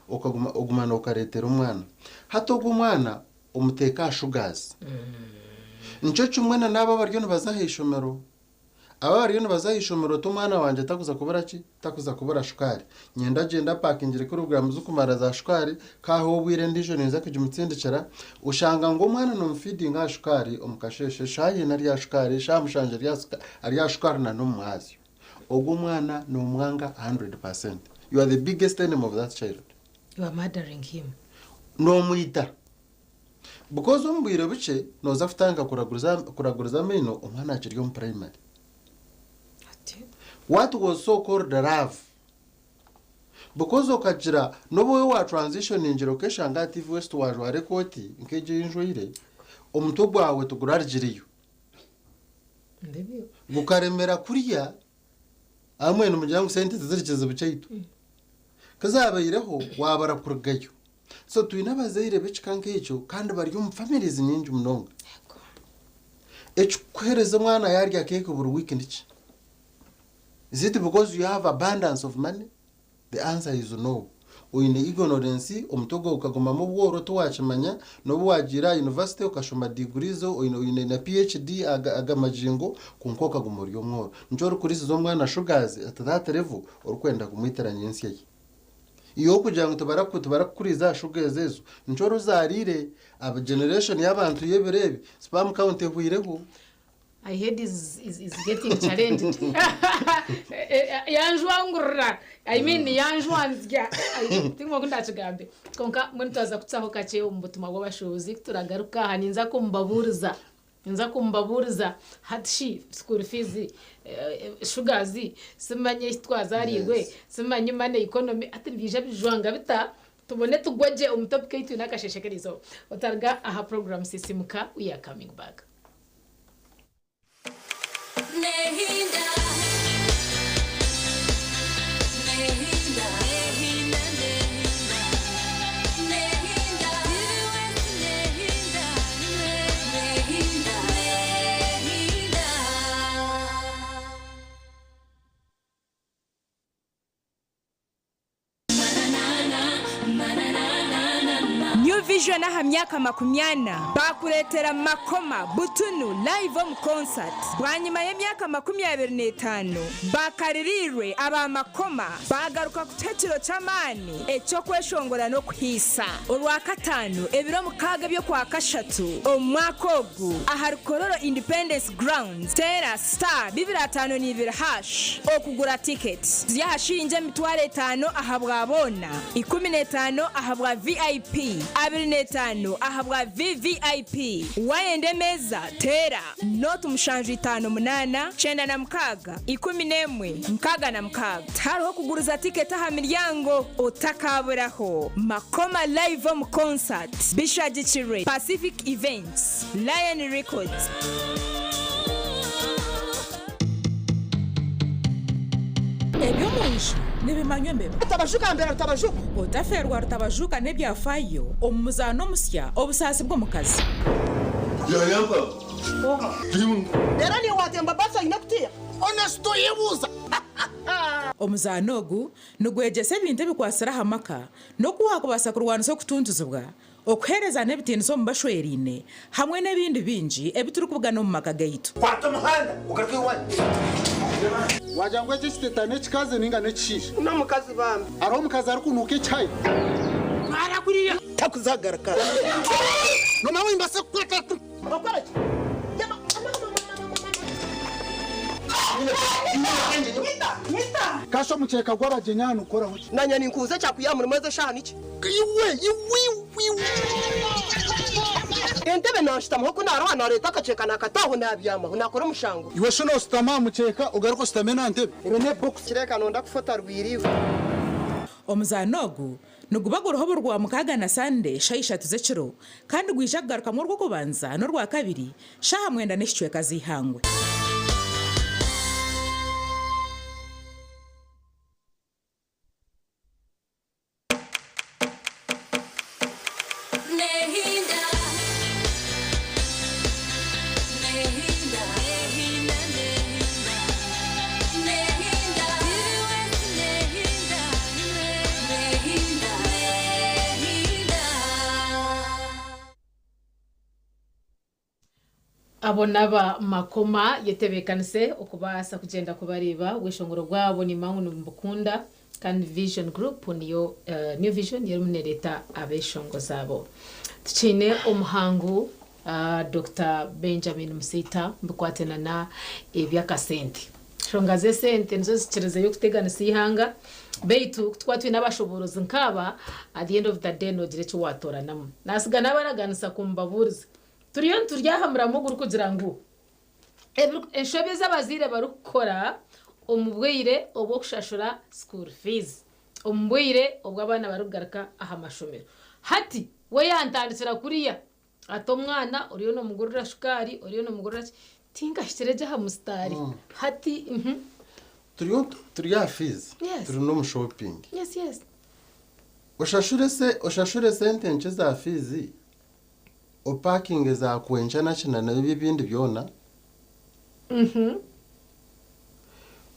Okaguma oguma nookareetera omwana. Hati ogwo omwana omuteeka aha sugars. Nikyo kimwe na n'abo abariyo nibaza aha ishomero. Aba bariyo nibaza aha ishomero oti omwana wangye takuza kubura ki? Takuza kubura shukaari. Nyenda agyende apakingire kiloguramu zirikumara za shukaari, kaaha obwire endiijo ninza kugimutsindikira. Oshanga ngu omwana nomufiidinga aha shukaari omu kasheeshe, eshaaha ina ari aha shukaari, eshaaha mushanju ari aha shukaari na n'omu mwazyo. Ogwo omwana nomwanga 100%. You are the biggest enemy of that child. You are murdering him. Nomwita. Because omu bwire bukye nooza kutandika kuraguriza kuraguriza amaino omwana akiri omu primary. What was so called love because okagira n'obu we wa transitioningire okeshanga aha TV West wajwara ekooti nk'egi ei njwaire, omutwe gwawe tigurarugireyo. Gukaremera kurya Abamwe nimugira ngu sente tiziri kizibu kyaitu. Ku zaabaireho waabara kurugayo. So twine abazaire b'ekika nk'ekyo kandi bari omu families nyingi munonga. Ekikukuheereza omwana yaarya keeki buri wiiki niki? Is it because you have abundance of money? The answer is no. Oine ignorance, omutwe gwawe gukagumamu obworo tiwakimanya, n'obu wagiire aha university okashoma degrees, oine oine na PHD aga aga magingo, kwonka okaguma ori omworo. Nikyo orikurisiza omwana sugars at that level, orikwenda kumwitira nyentsya ye. Iwe okugira ngu tibaraku tibarakukuriiza aha sugars ezo, nikyo oruzariire aba generation y'abantu y'ebiro ebi, sperm count ehwireho. My head is, is, is getting challenged. Yanjwangurira. I mean yanjwanzya. Tingo oku ndakigambe. Kwonka mbwenu twaza kutsaho kakye omu butumwa bw'abashuubuzi kuturagaruka aha ninza kumbabuuriza. Ninza kumbabuuriza hati shi school fees, sugars, simanye ahi twazariirwe, simanye money economy hati nibiija bijwanga bita tubone tugwe gye omu topic ei twine akasheeshe k'erizooba. Otaruga aha program Sisimuka, we are coming back. New Vision aha myaka makumyana baakureetera Makoma butunu live omu concert bwanyima y'emyaka 25 bakaririirwe aba Makoma baagaruka kutuha ekiro ky'amaani eky'okweshongora n'okuhiisa Orwakataano ebiro 6 eby'Okwakashatu omu mwaka ogu ahari Kololo Independence Grounds. Teera star 252 hash okugura tiketi. Ziri aha shiringi 50,000 ahabwa boona, 15 ahabwa VIP, 25 ahabwa VVIP. Waayenda emeeza, teera nooti 758 96 11 66. Tihariho kuguriza tiketi aha miryango, otakaaburaho. Makoma Live omu Concert bishagikirwe Pacific Events. Lion Records. Eby'omunju nibimanywa embeba. Rutabajuka mbera Rutabajuka. Otafeerwa Rutabajuka n'ebyafaayo omu muzaano omusya Obusaasi bw'omukazi. Reero niiwe waatemba baasi oine kutiya? Honest oyebuuza. Omuzaano ogu nigwegyesa ebintu ebikwatsire aha maka n'oku waakubaasa kurwanisa okutuntuzibwa, Okuheereza n'ebitiinisa omu bashweraine hamwe n'ebindi bingi ebi turikubugana omu maka gaitu. Kwata omuhanda ogaruke owanyu. Wagira ngu eki ekiteta n'ekikazi ninga n'ekishaija? N'omukazi bambi. Hariho omukazi arikunuuka ekihayi? Twara kuriya. Takuzagaruka. Noomanya ngu nimbaasa kukwata. Okora ki? Kasha omukyeka gw'abagyenyi aha nigukoraho ki? Nanye ninkubuza ekyakwiha murimo ezi eshaaha niki? Iwe, iwe, iwe. Entebe nanshutamaho ku naroha nareeta akakyeka nakata aho nabyamaho nakora omushango. Iwe shi noshutama aha mukyeka ogaruke oshutame n'aha ntebe? Ebe ne box. Kireka nonda kufa otarwire iwe. Omuzaano ogu niguba guriho buri Rwamukaaga na Sande shaaha ishatu z'ekiro kandi gwija kugarukamu Orwokubanza n'Orwakabiri shaaha mwenda n'ekicweka z'eihangwe. Abo n'aba Makoma yetebeekanise okubaasa kugyenda kubareeba. Obweshongoro bwabo nimanya ngu nimubukunda kandi Vision Group niyo New Vision niyo erimu nereeta abeshongozi abo. Tukiine omuhangu Dokita Benjamin Musiita mubikwate na na eby'akasente. Enshonga z'esente nizo zikirizeyo kuteganisa eihanga beitu ku twakuba twine abashoboorozi nk'aba, at the end of the day noogira eki waatooranamu. Naatsiga naabaraganisa ku mbabuurize. Turiyo niturya aha muramwa ogurikugira ngu enshobi ezi abazaire barikukora omu bwire obw'okushashura school fees, omu bwire obu abaana barikugaruka aha mashomero. Hati we yaantandikira kuriya Ati omwana oriyo nomugurira shukaari, oriyo nomugurira ki, tinkahikire gye aha musitaari. Hati uhmm. Turiyo turi aha fees, Yes. turi n'omu shopping. Yes, yes. Oshashure se oshashure sente nkye za fees, opakinge za kwenkya na ki na n'ebyo ebindi byona. Uhmm.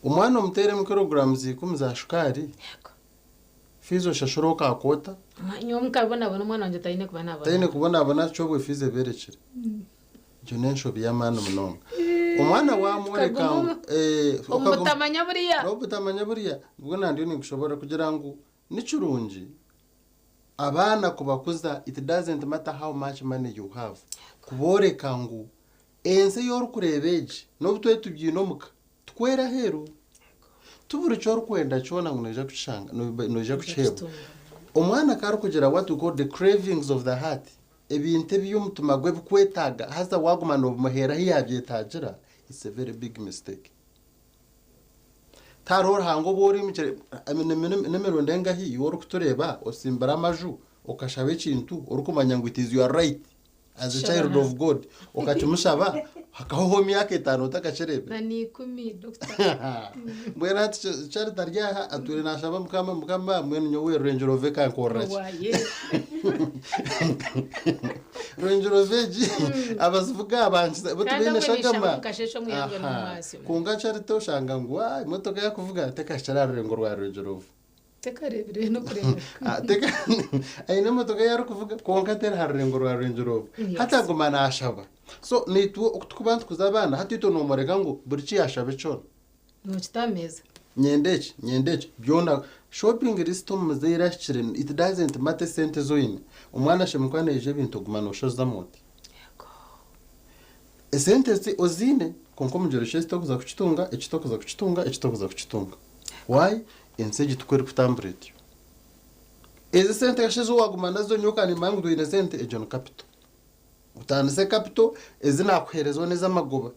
Omwana omuteeremu kilograms ikumi za shukaari. Yego. Fees oshashure okakwota. Nyowe nkabonabona omwana wangye taine kubonabona. Taine kubonabona kyobwe fees eberekire. Egyo n'enshobi y'amaani munonga. Omwana wamworeka ngu Omu butamanya buriya. Omu butamanya buriya nibwo nandiyo ninkushoborora kugira ngu nikirungi abaana kubakuza it doesn't matter how much money you have kuboreka ngu ensi ei orikureeba egi n'obu twaba tugiine omuka Tikwera aheeru. Ti buri ki orikwenda kyona ngu noija kukishanga, noija kukiheebwa. Omwana ku arikugira what we call the cravings of the heart, ebintu ebi omutima gwe bikwetaaga haza waaguma noobimuheera ahu yaabyetaagira, it's a very big mistake. Tihariho Ruhanga obu oriimukire, I mean n'emirundi engahi iwe orikutureeba osimbire amaju okashaba ekintu orikumanya ngu it is your right. As a child of God okakimushaba hakahoho emyaka etaano otakakireebire. Na n'ikumi doctor. Mbwenu hati Charity ari aha atwire nashaba mukama mukama mbwenu nyowe Range Rover ekankorera ki? Owaye. Range Rover egi abazivuga bankiza bo Kandi tibaine obwe neshaba shagama. omu kasheeshe omu ihangwe Aha. n'omu mwasyo. Kwonka Charity oshanga ngu ah emotoka yakuvuga tekahikire aha rurengo rwa Range Rover. Tekareebire n'okureebeka. Ah, teka aine emotoka ei arikuvuga kwonka teri ha rurengo rwa Range Rover. Yes. Hati aguma naashaba. So naitwe oku turikuba nitukuza abaana, hati itwe noomworeka ngu buri ki yaashaba kyona. Nookita aha meeza. Nyenda eki, nyenda eki, byona. Shopping list omu muzaire ahikire, it doesn't matter esente ezi oine. Omwana ashemereire kuba naija ebintu oguma nooshozamu oti. Esente ezi oziine kwonka omugyera eki tokuza kukitunga, eki tokuza kukitunga, eki tokuza kukitunga. Why? Ensi egi tikwo erikutambura etyo. Ezi esente kasha ezi waaguma nazo nyowe ka nimanya ngu twine esente, egyo ni capital. Otandise capital, ezi naakuheereza zoona ez'amagoba.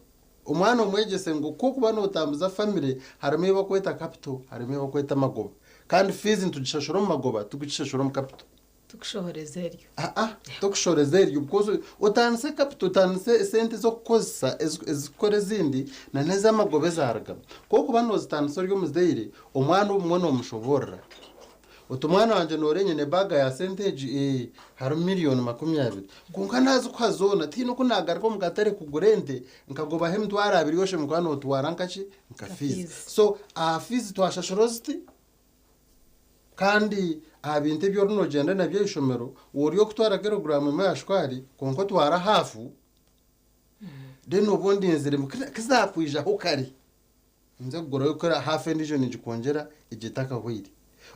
Omwana omwegyese ngu ku orikuba nootambuza famire harimu ebi barikweta capital, harimu ebi barikweta amagoba. Kandi fees nitugishashura omu magoba, tikugishashura omu capital. Tikushoreza eryo. Aa, tokushoreza eryo because otandise capital, otandise esente ez'okukozesa ezikukora ezindi na n'ez'amagoba ezarugamu. Ku orikuba nozitandisa ori omuzaire, omwana obumwe nomushoborora oti omwana wangye noreeba nyine bag ya sente egi ee harimu million 20 kwonka nazikuha zoona tihaine oku nagaruka omu katare kugura ente nkagobaho 20,000 oshemereire kuba notwara nkaki nka fees. So aha fees twashashura oziti? Kandi aha bintu ebi oriyo noogyenda nabyo aha ishomero, ori okutwara kiloguraamu emwe ya shukaari kwonka otwara haafu, then oba ondinzire ngu ku zaakwijaho kare nze kugurayo haafu endiijo ningikwongyera egyo etakahweire.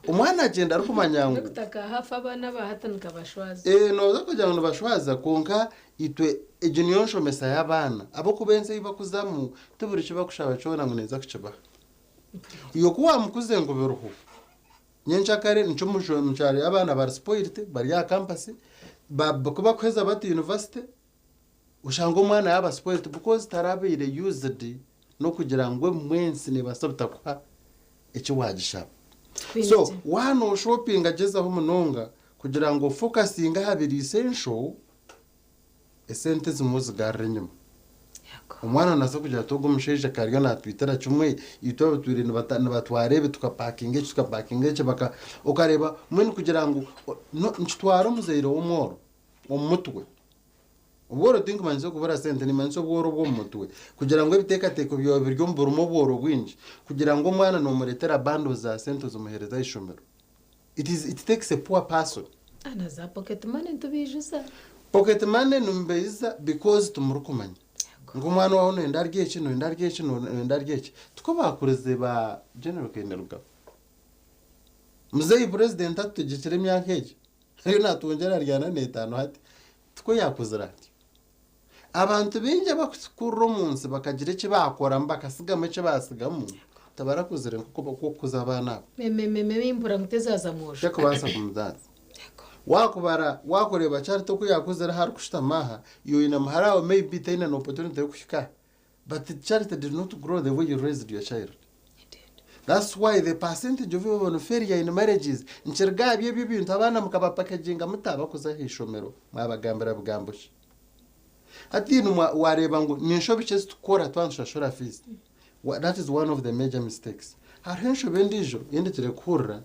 Omwana agyenda arikumanya ngu. Dokita ka haafu abaana aba hati nikabashwaza. Ee, nooza kugira ngu nibashwaza kwonka itwe egyo niyo nshomesa y'abaana ahabw'okuba ensi ei barikuzamu ti buri ki barikushaba kyona ngu ninza kukibaha. Iwe ku waamukuze ngu biriho, nyenkyakare nikyo omu kyaro abaana bari spoilt bari aha campus, ku bakuheza bati university, oshanga omwana yaaba spoilt because tarabaire used n'okugira ngu ebimwe ensi neebaasa butakuha eki waagishaba. So waaba nooshopinga gyezaho munonga kugira ngu ofokasinge aha biri essential, Esente ezimwe ozigarura enyima. Omwana naza kugira ati ogu omushaija akaba ariyo natwitira kimwe, itwe abatwire nibatwara ebi tukapakinga eki tukapakinga eki baka okareeba mbwenu kugira ngu nikitwara omuzaire w'omworo omu mutwe. Obworo tinkumanyisa okubura sente nimanyisa obworo obw'omu mutwe kugira ngu ebiteekateeko byawe biri omu birimu obworo bwingi kugira ngu omwana nomureetera bundles za sente ozimuheereze aha ishomero. It is it takes a poor person. Na za pocket money nitubiijuza. Pocket money nimubeijuza because timurikumanya ngu omwana waawe noyenda arye eki, noyenda arye eki, noyenda arye eki. Tikwo baakurize ba General Kainerugaba. Muzeeyi president atutegyekire emyaka egi, ariyo natwongyera ahari ana n'etaano hati, tikwo yaakuzire atyo. Abantu baingi abakukurira omu nsi bakagira eki baakoramu bakasigamu eki baasigamu tibarakuzire nk'oku okukuza abaana abo. Memememe mpura ngu tezaaza mwojo. Terikubaasa kumuzaaza. Waakubara waakureeba Charity oku yaakuzire ahu arikushutama aha, iwe oine muhara waawe maybe taine na opportunity y'okuhika aha. But Charity did not grow the way you raised your child. That's why the percentage of even failure in marriages nikiruga aha by'ebyo ebintu abaana mukabapackaginga muta bakuza aha ishomero mwabagambira bigambo ki? Hati nu wareeba ngu ni nshobi ki ezi tukukora twaba nitushashura fees? That is one of the major mistakes. Hariho enshobi endiijo ei ndikire kuhurira,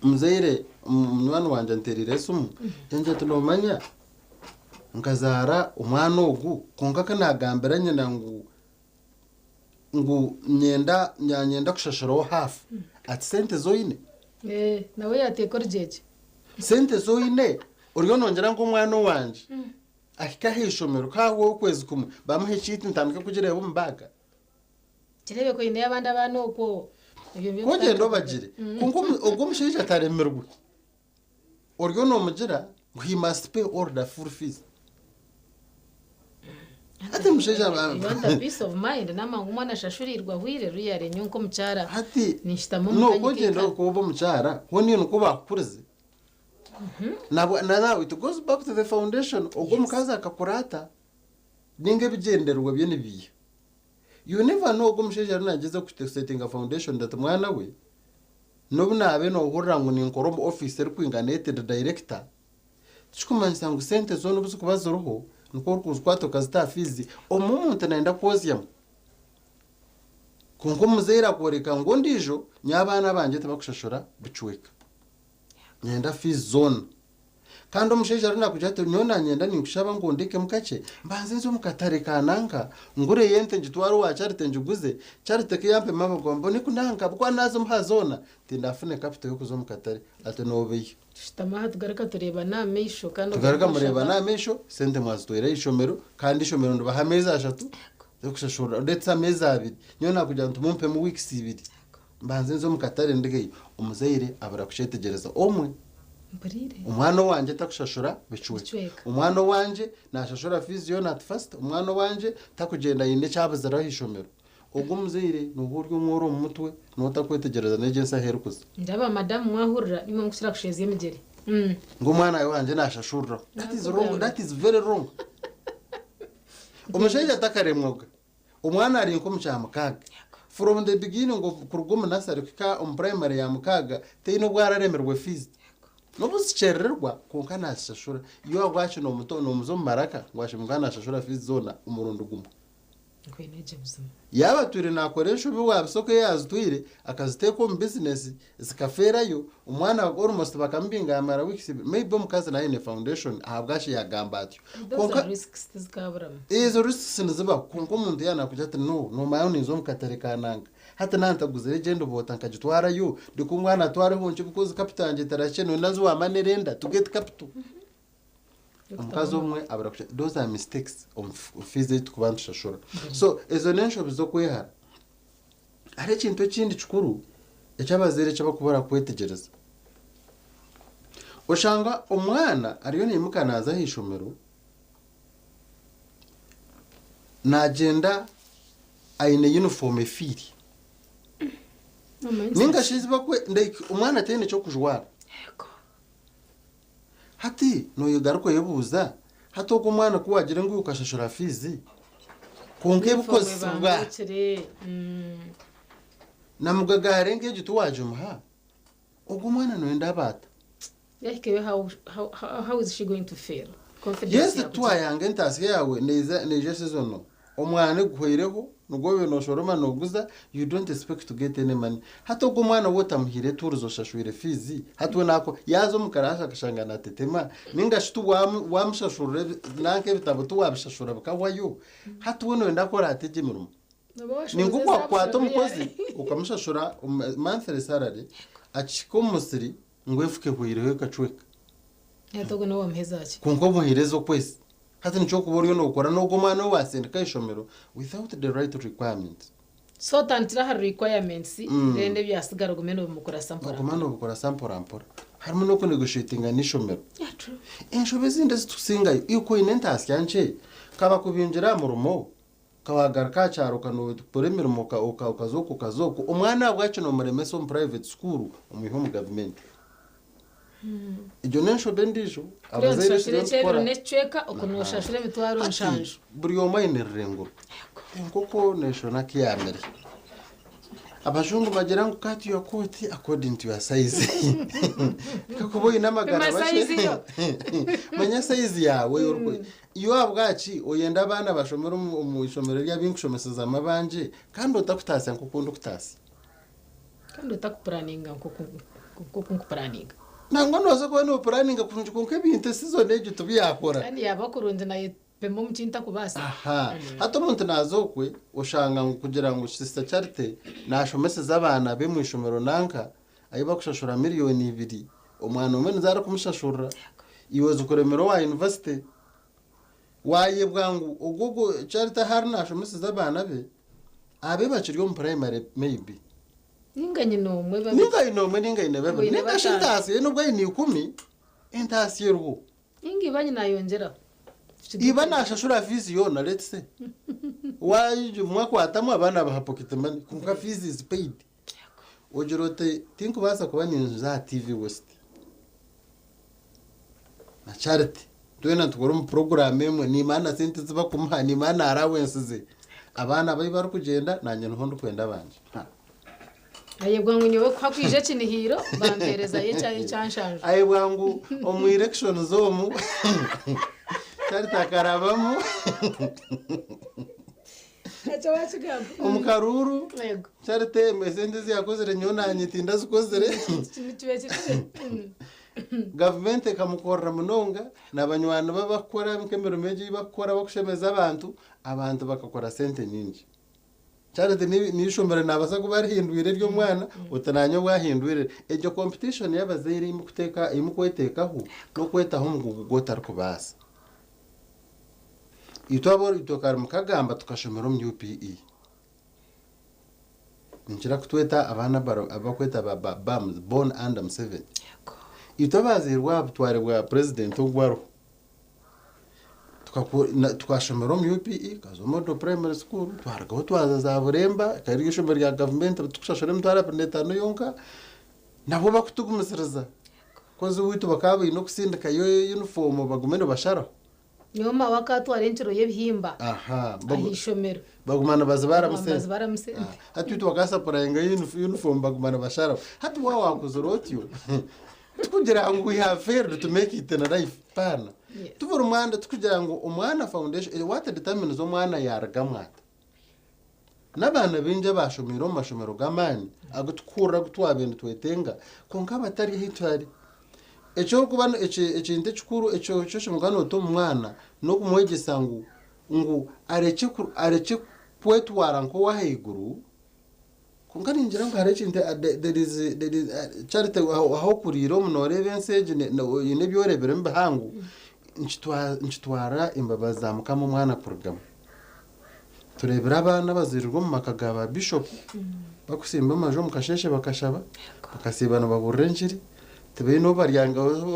omuzaire munywani wangye anteereire esimu yangira ati noomanya nkazaara omwana ogu kwonka ku naagambira nyina ngu ngu nyenda nyenda kushashuraho half ati sente zoine? Nawe yaateeka orugyegye. Sente zoine oriyo nongyera ngu omwana owangye ahike aha ishomero ku hahwaho okwezi kumwe bamuhe ekiiti ntandike kugireeba omu baaga? Kireebeka oineyo abandi abaana okwo. Ebyo nibyo Ku ogyenda tutandika obagire kwonka ogwo omushaija ataremirwe oriyo nomugira ngu he must pay all the full fees. Hati omushaija You want a peace of mind n'amangu omwana ashashurirwe ahwire really nyowe nk'omukyara Hati ninshutama omu no kanya ku ogyenda keikara. kuba omukyara hoona nikwo baakukurize. Nabwo na now it goes back to the foundation ogwo omukazi akakura ata ninga ebigyendererwa bye nibiiha. You never know ogwo omushaija ariyo nagyezaho kusetinga foundation that mwana we n'obu naabe noohurira ngu ninkora omu office erikwingana eti ndi director tikikumanyisa ngu sente zoona obu zikuba ziriho nikwo orikuzikwata okazita aha fees omwe omuntu nayenda kwozyamu. Kwonka omuzaire akworeka ngu ondiijo nyowe abaana bangye tibakushashura bicweka. Niinyenda fees zoona. Kandi omushaija ariyo naakugira ati, Nyowe naanyenda ninkushaba ngu ondekemu kakye, mbanze nze omu katare ka nanka, ngureyo ente ngitware owa Charity ngiguze, Charity ku yampima abagwa mbone ku nanka, ahabw'okuba naaza omuha zoona, tindafune capital y'okuza omu katare. Ati noobeyo. Tushutama aha tugaruka tureebana aha maisho kandi Tugaruka ogaruka mureebana oshaba. aha maisho, sente mwazitwaire aha ishomero, kandi eishomero nibaha ameezi ashatu z'okushashurira, let's say ameezi abiri. Nyowe naakugira nti mumpemu weeks ibiri. Mbanze nze omu katare ndigeyo. Omuzaire abura kukyetegyereza. Omwe, omwana owangye takushashura bicweka. Omwana owangye nashashura fees yoona at first. Omwana owangye takugyenda aine eki abuzire aha ishomero. Ogwo omuzaire nooba ori omworo omu mutwe, nooba otakwetegyereza n'egyo ensi ahu erikuza. Ndaba madamu mwahurira nimwe mukukira kusheeza emigyere. Ngu omwana wangye nashashuriraho. That is wrong, that is very wrong. Omushaija takaremwaga. Omwana ari nk'omu kyamukaaga. From the beginning of kuruga omu nursery kuhika omu primary ya mukaaga teine obu araremirwe fees. N'obu zikyerererwa kwonka nazishashura. Iwe ahabwaki nomuta nomuza omu maraka ngu ashemeriire kuba nashashura fees zoona omurundi gumwe. Yaaba atwire nakora enshobi wabisoka ei yazitwire akaziteeka omu business zikafeerayo, omwana almost bakamubinga yamara weeks ibiri, maybe omukazi nawe aine foundation ahabwaki yagamba atyo. Those Kwonka are risks tizikaburamu. Ezo risks nizibaho kwonka omuntu yaaba nakugira ati no nomanya ngu ninza omu katare ka nanka hati naaba ntaguzire egyo endoboota nkagitwarayo ndeke omwana atwareho nkye because capital yangye terahikire noyenda nze owa money lender to get capital. Omukazi obumwe abura kushashura those are mistakes omu fees ei turikuba nitushashura. So ezo n'enshobi z'okwehara. Hariho ekintu ekindi kikuru eky'abazaire eki barikubura kwetegyereza. Oshanga omwana ariyo naimuka naaza aha ishomero, naagyenda aine yunifoomu efiire. Nainga shi ezi bakwe like omwana taine ky'okujwara. Hati noyegaruka oyebuuza, hati ogwo omwana ku waagira ngu okashashura fiizi, kwonka ebikozesibwa na mugagaare nk'egyo tiwaagimuha, ogwo omwana noyenda abe ata? Yes titwayanga entaasya yaawe neija seasonal, Omwani guhweireho nigwo obaire noshoroma noguza you don't expect to get any money. Hati ogwo omwana ou otamuhaire tools oshashwire fees hati we nako yaaza omu class akashanga natetema ninga shi tiwamushashurira nanka ebitabo tiwabishashura bikahwayo hati we noyenda akore ata egyo emirimo? Ninka wakukwata omukozi okamushashura monthly salary akihika omu musiri ngu efuka ehweireho ekacweka. Hati ogwo nawe wamuheza ki? Kwonka omuhaire ez'okwezi. Hati nikyo orikuba oriyo nookora n'ogwo omwana ou waasindika aha ishomero without the right requirements. So otandikire ahari requirements then ebyasigara ogume nobimukurasa mpora Ogume mpora. noobikurasa mpora mpora. Harimu n'okunegotiatinga n'eishomero. Yeah, true. Enshobe ezindi ezi tukusingayo, iwe ku oine entaasya nkye, Kabakubingira aha murimo, kawagaruka aha kyaro kanokora emirimo okaza oku okaza oku, omwana ahabwaki nomuremesa omu private school omwihe omu gavumenti? Egyo n'enshobe endiijo Kuriya abazaire nitushashura turiyo ekyebiro nitukora. n'ekicweka oku noshashura emitwaro nshanju. Buri omwe aine rurengo rwe. Enkoko neeshona kiyamire. Abajungu bagira ngu cut your coat according to your size. Kakuba oine amagara Pima makye, size yo. manya size yaawe ei oriku- Iwe ahabwaki oyenda abaana bashomere omu omu ishomero ry'abinkushomesezamu abangye kandi otakutaasya nk'oku ndikutaasya? Kandi otakupuraninga nk'oku nk'oku nkupuraninga. Nangwa noobaasa kuba noopuraninga kurungi kwonka ebintu esizoni egyo tibyakora. Kandi yaaba kurungi nayepima omu kintu akubaasa. Aha. Hati omuntu naaza okwe oshanga ngu kugira ngu Sister Charity naashomeseza abaana be omu ishomero nanka ahi bakushashura miriyoni ibiri, omwana omwe nizo arikumushashurira. Iwe ozikuremera owa yunivasite. Waayebwa ngu ogwo ogwo Charity ahu ari naashomeseza abaana be, abe bakiri omu purayimare maybe. Ninga nyine omwe babiri. Ninga aine omwe ninga aine babiri. Oine Ninga shi bataano. entaasya ye n'obu aine ikumi, entaasya eriho. Ninga iba nyine ayongyeraho. Iba naashashura fiizi yoona let's say. Waija mwakwatamu abaana abaha pocket money kwonka fees is paid. Ogira oti tinkubaasa kuba ninza aha TV West na Charity twena nitukora omu puroguraamu emwe niimanya na sente ezi barikumuha niimanya na allowance ze. Abaana be ahu barikugyenda naanye niho ndikwenda abangye. Ayebwa ngu nyowe ku hakwija ekinihiiro bampeerezayo ekya nshanju. Ayebwa ngu omu elections omu Charity akarabamu. Ekyo wakigamba. Omu karuuru Yego. Charity esente ezi yakozire nyowe nanye tindazikozire. Nikiba kiri. Gavumenti ekamukorera munonga na banywani be abakukora nk'emirimo egi ei bakukora bakushemeza abantu, abantu bakakora sente nyingi. Charity n'eishomero naabaasa kuba arihindwire ery'omwana oti naanye obu ahindwire. Egyo competition y'abazaire ei mukuteeka ei mukweteekaho n'okwetaho omugugu gu otarikubaasa. Itwe abo itwe kare mukagamba tukashomera omu UPE. Ninkira kutweta abaana abakweta ba ba BAMs, Born Under Museveni. Itwe abazairwe aha butware bwa president ogu ariho, tukashomera omu UPE, tukaza omu Model Primary School, twarugaho twaza za Buremba, rikaba riri eishomero rya gavumenti turikushashura emitwaro abiri n'etaano yonka, nabwo bakutugumisiriza. Kozi owaitu bakaba baine okusindikayo yunifoomu bagume nibasharaho. Nyowe maawe akatwara enkiro y'ebihimba Aha, aha ishomero. Baguma nibazibaramu sente. Nibazibaramu sente. Hati itwe bakasapurayinga yunifoomu baguma nibasharaho. Hati waaba waakuzire otyo, tikugira ngu we have failed to make it in life, paana. Ti buri mwana, tikugira ngu omwana foundation, what determines omwana yaarugamu ata? N'abaana baingi abaashomeire omu mashomero g'amaani agu turikuhurira agu twabaire nitwetenga kwonka batari ahu turi. Eky'orikuba ekintu ekikuru eki oshemereire kuba noota omu mwana n'okumwegyesa ngu ngu arekye arekye kwetwara nk'ow'ahaiguru kwonka ningira ngu hariho ekintu there is there is Charity ahu okuriire omu nooreeba ensi egi oine ebi oreebiremu bihango nikitwara embabazi za Mukama omwana kurugamu. Tureebire abaana abaziirirwe omu maka ga ba Bishop bakusimba amaju omu kasheeshe bakashaba, bakasiiba nibabuurira engiri, tibaine ou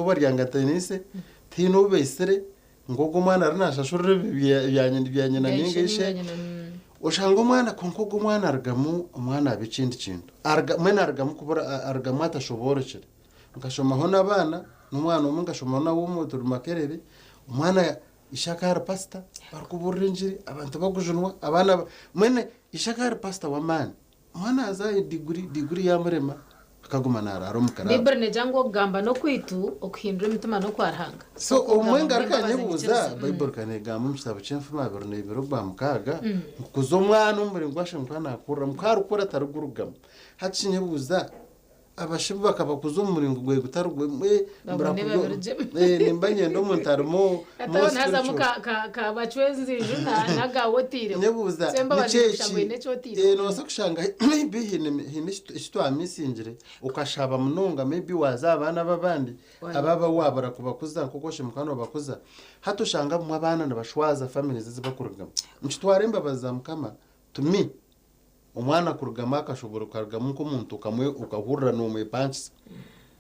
baryangataniise, tihaine ou baitsire ngu ogwo omwana ariyo naashashurira ebibi bya nyina nainga ishe. Oshanga omwana kwonka ogwo omwana arugamu omwana aba ekindi kintu. Mbwenu arugamu kubura arugamu atashoboorokire. Nkashomaho n'abaana, n'omwana omwe nkashomaho nawe omwe turi Makerere, omwana Ishe akaba ari pasita barikubuurira engiri abantu bakujunwa abaana mbwenu ishe akaba ari pasita w'amaani omwana yaaza aha diguri, diguri yaamurema akaguma naaraara omu karabu. Baiburi negira ngu okugamba n'okwaitu, okuhindura emitima n'okwa Ruhanga. So obumwe ngaruka nyebuuza, Baiburi ka neegamba omu kitabo ky'Enfumu 22 Ogwamukaaga ngu kuza omwana omu muringo gwashe ngu ku anakurira ngu ku arikukura tarigurugamu. Hati kinyebuuza Abashibu bakabakuza omu muringo gwe gutari gumwe. Babone babirugyemu. Nimba nyenda omuntu ari more Hataho nihazamu spiritual. ka ka ka bacwezi enju na n'agawe otaireho. Nyebuuza So embabazi niki nikushanga eki? oine eki otaireho. Noobaasa kushanga maybe haine haine eki twamisingire okashaba munonga maybe waaza aha baana b'abandi ababa waabura kubakuza nk'oku oshemereire kuba noobakuza. Hati oshanga abamwe abaana nibashwaza families ezi barikurugamu. Nikitwara embabazi za Mukama to me. Omwana kurugamu akashobora okarugamu nk'omuntu okamwe okahurira nomwepankisa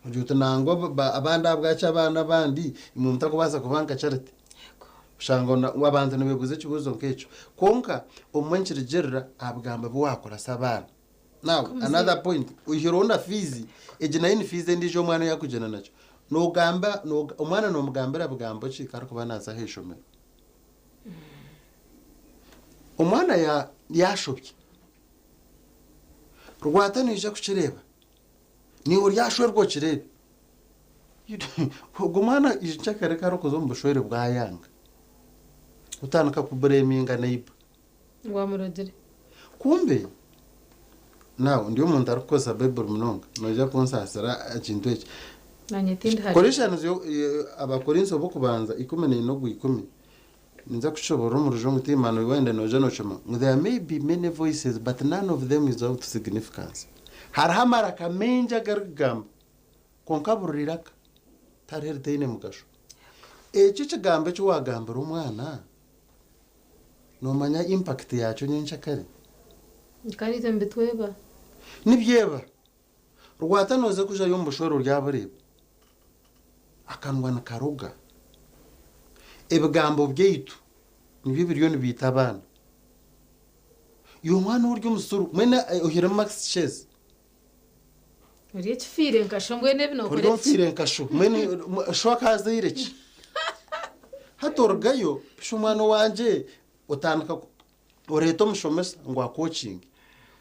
ogira oti nangwa abandi ahabwaki abaana abandi imwe mutakubaasa kuba nka Charity. Oshanga ona abantu nibeebuuza ekibuuzo nk'ekyo. Kwonka obumwe nikirugirira aha bigambo ebi waakoresa abaana. Now, another point, oihireho na fiizi, egi nayo ni fiizi endiijo omwana ei arikugyenda nakyo. Noogamba, omwana noomugambira bigambo ki ku arikuba naaza aha ishomero? Omwana yaashobya, rwata noija kukireeba, naiwe oryashwerwa okireebe. Ogwo mwana nkyakare ku arikuza omu bushwere bwayanga, otandika kubureeminga neiba. Ngu amurogire. Kumbe now ndi omuntu arikukozesa baiburi munonga noija kunsaasira ekintu eki. Nanye tindi hare. Corinthians yo Abakorinso b'okubanza 14 ogwa ikumi ninza kukishoborora omu rujungu tiimanya wenda noija noshoma ngu there may be many voices but none of them is out significance. Hariho amaraka maingi agarikugamba kwonka buri riraka tihariho eritaine mugasho. Ekyo ekigambo eki wagambira omwana Noomanya impact yaakyo nyenkyakare? Kandi itwe nibitweba. Nibyeba. Rwata nooza kujayo omu bushwere oryabureeba. Akanwa nikaroga. Ebigambo byaitu nibyo biriyo nibiita abaana. Iwe omwana ori omusiru, mbwenu ohairemu marks ki ezi? Ori ekifiire nka sho mbwenu ebi nookora Ori ebiki? ofiire nka sho. Mbwenu sho akaazaire ki? Hati orugayo, pisha omwana owangye, otandika oreeta omushomesa ngu akwokinge.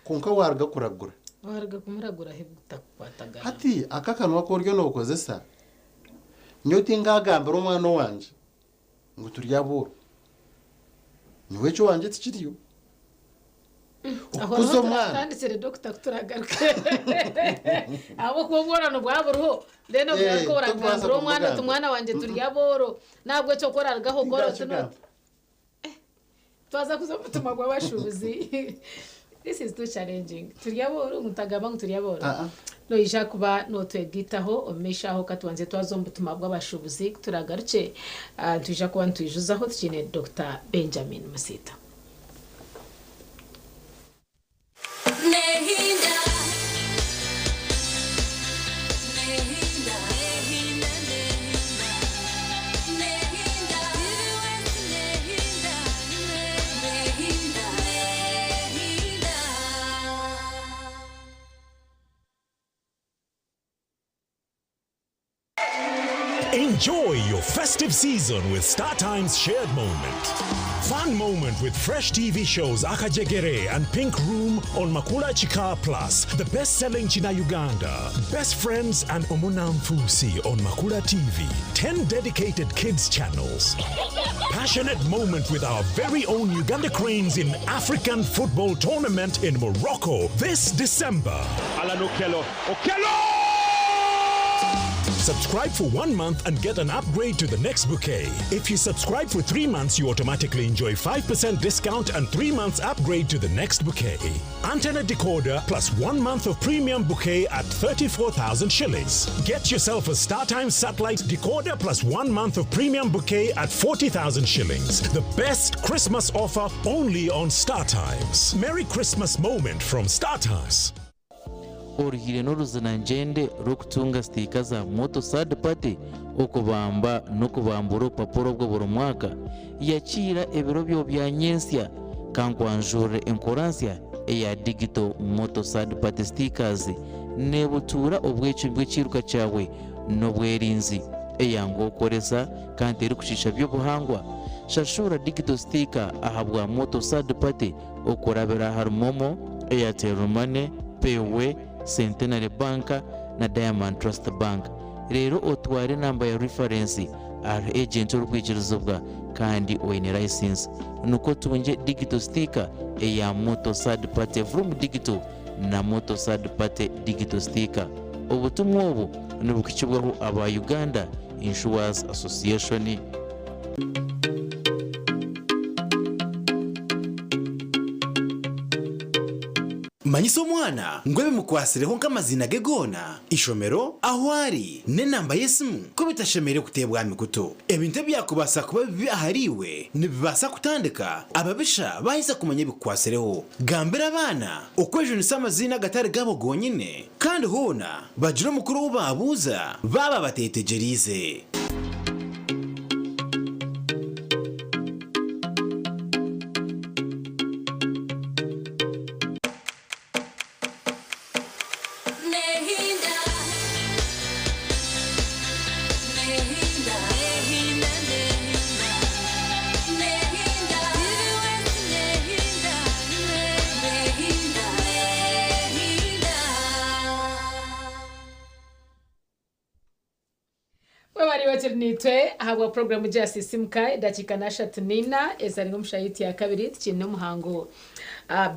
Kwonka waaruga kuragura. Waaruga kumuragura ahu bitakukwatagana. Hati aka akanwa aku oriyo nookozesa, nyowe tinkaagambira omwana owangye ngu turi abooro. Nyowe eky'owangye tikiriyo. Aho Okukuza niho omwana. turatandikire dokita kuturagaruka ahabw'okuba obworano bwaba buriho then Eh, ogaruka tokubaasa oragambira omwana oti kumugamba. mwana wangye turi abooro nahabwekyo ku orarugaho okora oti Tingakigamba. n'oti twaza kuza omu mutima gw'abashuubuzi this is too challenging turi abooro ngu ntagamba ngu turi abooro Ah, ah. noija kuba notwegaitaho omu maisho aho katubanze twaza omu butumwa bw'abashuubuzi kuturaagarukye ah, nitwija kuba nitwijuzaho tukiine Dokita Benjamin Musiita. Nehinda. Nehinda. Nehinda, nehinda. Nehinda. Nehinda. Nehinda. Nehinda. Enjoy your festive season with StarTimes Shared Moment. Fun moment with fresh TV shows Akajegere and Pink Room on Makula Chika Plus, the best-selling China Uganda, Best Friends and Omunamfusi on Makula TV, 10 dedicated kids channels. Passionate moment with our very own Uganda Cranes in African football tournament in Morocco this December. Alan Okello. Okello! Subscribe for 1 month and get an upgrade to the next bouquet. If you subscribe for 3 months, you automatically enjoy 5% discount and 3 months upgrade to the next bouquet. Antenna decoder plus 1 month of premium bouquet at 34,000 shillings. Get yourself a StarTimes satellite decoder plus 1 month of premium bouquet at 40,000 shillings. The best Christmas offer only on StarTimes. Merry Christmas moment from StarTimes. Oruhire n'oruzinangyende rw'okutunga sitiika za Moto Third Party okubamba n'okubambura obupapura obwo buri mwaka. Yakiira ebiro byo bya nyentsya kankwanjurire enkora nsya eya Digital Moto Third Party Stickers nebutuura obwecumi bw'ekiiruka kyawe n'obwerinzi eyanguha okukoresa kandi terikushiisha by'obuhangwa. Shashura Digital Sticker ahabwa Moto Third Party okurabira ahari MoMo, Airtel Money, Payway, Centenary Bank na Diamond Trust Bank. Reero otware enamba ya reference ahari agent orikwikirizibwa kandi oine license nikwo otungye Digital Sticker eya Moto Third Party Vroom Digital na Moto Third Party Digital Sticker. Obutumwa obu nibukuhikibwaho aba Uganda Insurers Association. Manyisa omwana ngu ebimukwatsireho nk'amaziina ge goona, ishomero, ahu ari, n'enamba y'esimu ku bitashemereire kuteebwa aha mikutu. Ebintu ebyakubaasa kuba bibi ahariiwe nibibaasa kutandika ababisha baaheza kumanya ebikukwatsireho. Gambira abaana okwejunisa amaziina agatari gaabo gonyine kandi hoona bagire omukuru ou baabuuza baaba bateetegyereize. Okiri niitwe ahabwa puroguramu gya Sisiimuka edakiika n'ashatu n'ina ezari nk'omushaaha ya kabiri tukiine omuhango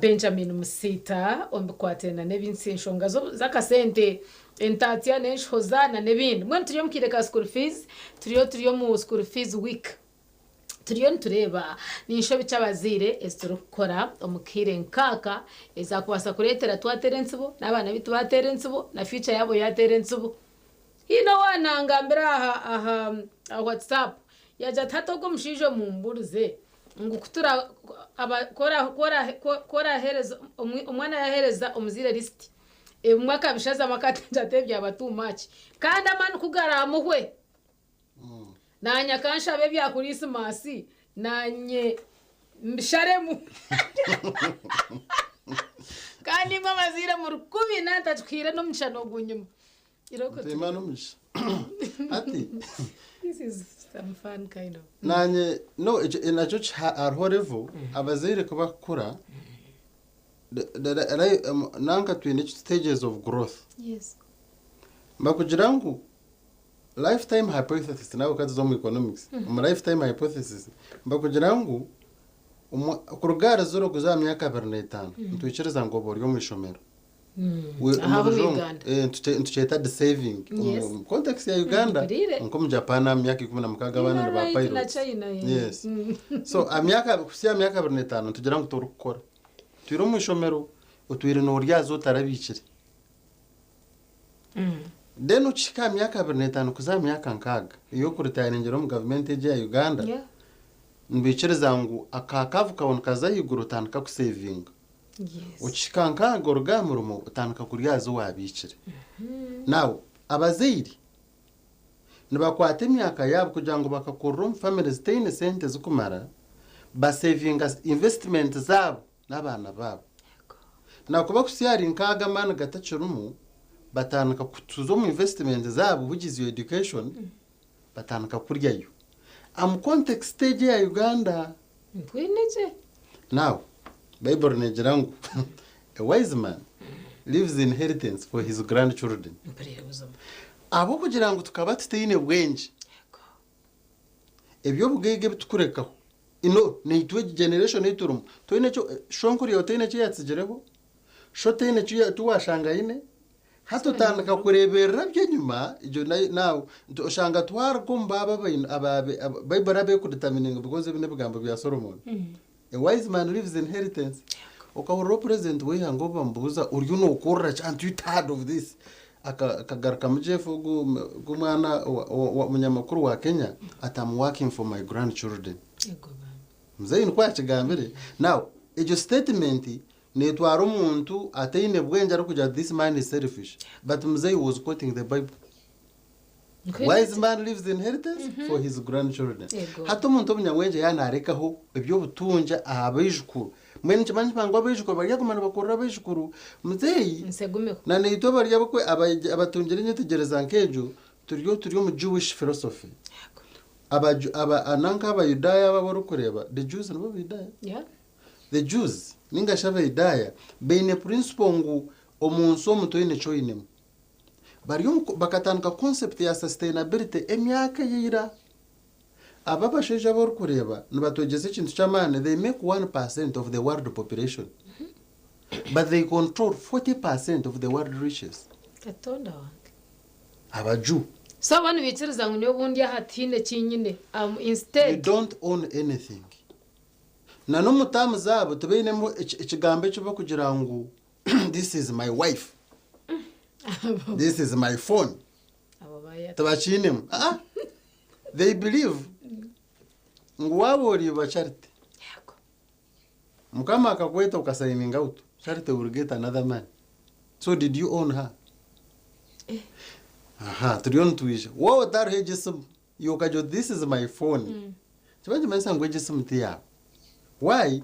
Benjamin Musiita omu bikwatiraine n'ebinsi enshonga z'akasente entatsya n'enshohoza n'ebindi. Mbwenu turi omu kaire ka school fees turiyo turi omu school fees week. Turiyo nitureeba ni nshobi ki abazaire ezi turikukora omu kaire nk'aka ezaakubaasa kureetera twateera entsibo n'abaana baitu baateera entsibo na future yaabo yaateera entsibo. Haine owaanangambira aha aha aha WhatsApp yaagira ati hati ogwo omushaija omumburize ngu ku tura aba ku ora ku ora ku oraheereza omwana yaaheereza omuzaire lisiti ebimwe akabishazamu akagira ati ebi byaba too much kandi amaani ku garaamuhwe Naanye akanshaba ebya kuriisimaasi naanye mbisharemu. Kandi imwe abazaire muri kubi naanye ntakikuhaire n'omugisha noogunyima. Nituhima n'omugisha. Hati This is some fun kind of. naanye no ekyo nakyo hariho level abazaire ku bakukura nanka twine stages of growth. Yes. Bakugira ngu Lifetime hypothesis nawe katuze omu economics omu lifetime hypothesis nibakugira ngu kuruga ahari zero kuza aha myaka 25 nitwikiriza ngu oba ori omu ishomero. Aha Omu omu rujungu Uganda. nitukyeta disaving omu context ya Uganda nka omu Japan aha myaka 16 abaana ni ba Right, na pilots. China, yeah. Yes. So aha myaka kuhitsya aha myaka 25 nitugira ngu torikukora. Otwire omu ishomero, otwire noryaza otarabiikire. Then okihika aha myaka 25 kuza aha myaka nkaaga ey'okuritayaringira omu gavumenti egi eya Uganda, nibaikiriza ngu aka kaavu kaawe nikaza ahaiguru otandika kusevinga. Okihika nkaaga oruga aha murimo otandika kurya aha zi waabiikire. Now, abazaire nibakwata emyaka yaabo kugira ngu bakakurira omu famire zitaine sente zikumara, basevinga investment zaabo n'abaana baabo. Nakuba kuhitsya ahari nkaaga amaani gatakirimu, batandika kutuza omu investment zaabo which is your education, batandika kuryayo. Omu context egi eya Uganda. Ntwine gye. Now, Baiburi negira ngu a wise man leaves inheritance for his grandchildren. Mpurire buzima. Ahabw'okugira ngu tukaba tutaine bwengye, Eby'obugaiga ebi tukurekaho, no naitwe egi generation ei turimu, toine eki, shonkuru yaawe toine eki yaatsigireho, sho toine eki eki waashanga aine, hati otandika kureeberera eby'enyima, egyo nayo now oshanga twaruga omu baabo abaine abaabe Baiburi aba erikudetamininga because ebi n'ebigambo bya Solomon. A wise man leaves inheritance. Okahurira president w'eihanga obu bamubuuza oriyo nookorera ki aren't you tired of this? Akagarukamu Jeff ogu omwana omunyamakuru wa Kenya ati am working for my grandchildren. Muzeeyi nikwo yakigambire. Now egyo statement netwara omuntu ataine bwengye arikugira ati this man is selfish but muzeeyi was quoting the bible. Wise man leaves inheritance for his grandchildren. Hati omuntu omunyabwengye yaaba naarekaho eby'obutungi aha baijukuru, mbwenu nikimanyisa nikiba ngu abaijukuru baryaguma nibakurira abaijukuru. Muzeeyi na naitwe abari abatungire enyetegyereza nk'egyo turiyo turi omu Jewish philosophy. Abaju, aba, nanka Abayudaaya abo abu orikureeba, the Jews nibo Bayudaaya? The Jews ninga shi Abayudaaya baine principle ngu omu nsi omu toine eki oinemu. Bari omu bakatandika concept ya sustainability emyaka eya ira. Aba abashaija abu orikureeba nibatwegyesa ekintu ky'amaani, they make 1% of the world population but they control 40% of the world riches. Katonda wange. Aba Jew. So aba nibaikiriza ngu nyowe obundi aha tihaine eki nyine, am You instead. don't own anything. Na n'omu term zaabo tibainemu ekigambo eki barikugira ngu this is my wife, this is my phone. Tibakiinemu. Aa. They believe ngu waaba oriiba Charity, Mukama akakweta okasayininga out, Charity will get another man. So did you own her? Aha, turiyo nitwija. Waaba otariho egi esimu, iwe okagira oti this is my phone. Kiba nikimanyisa ngu egi esimu ti yaawe. Why?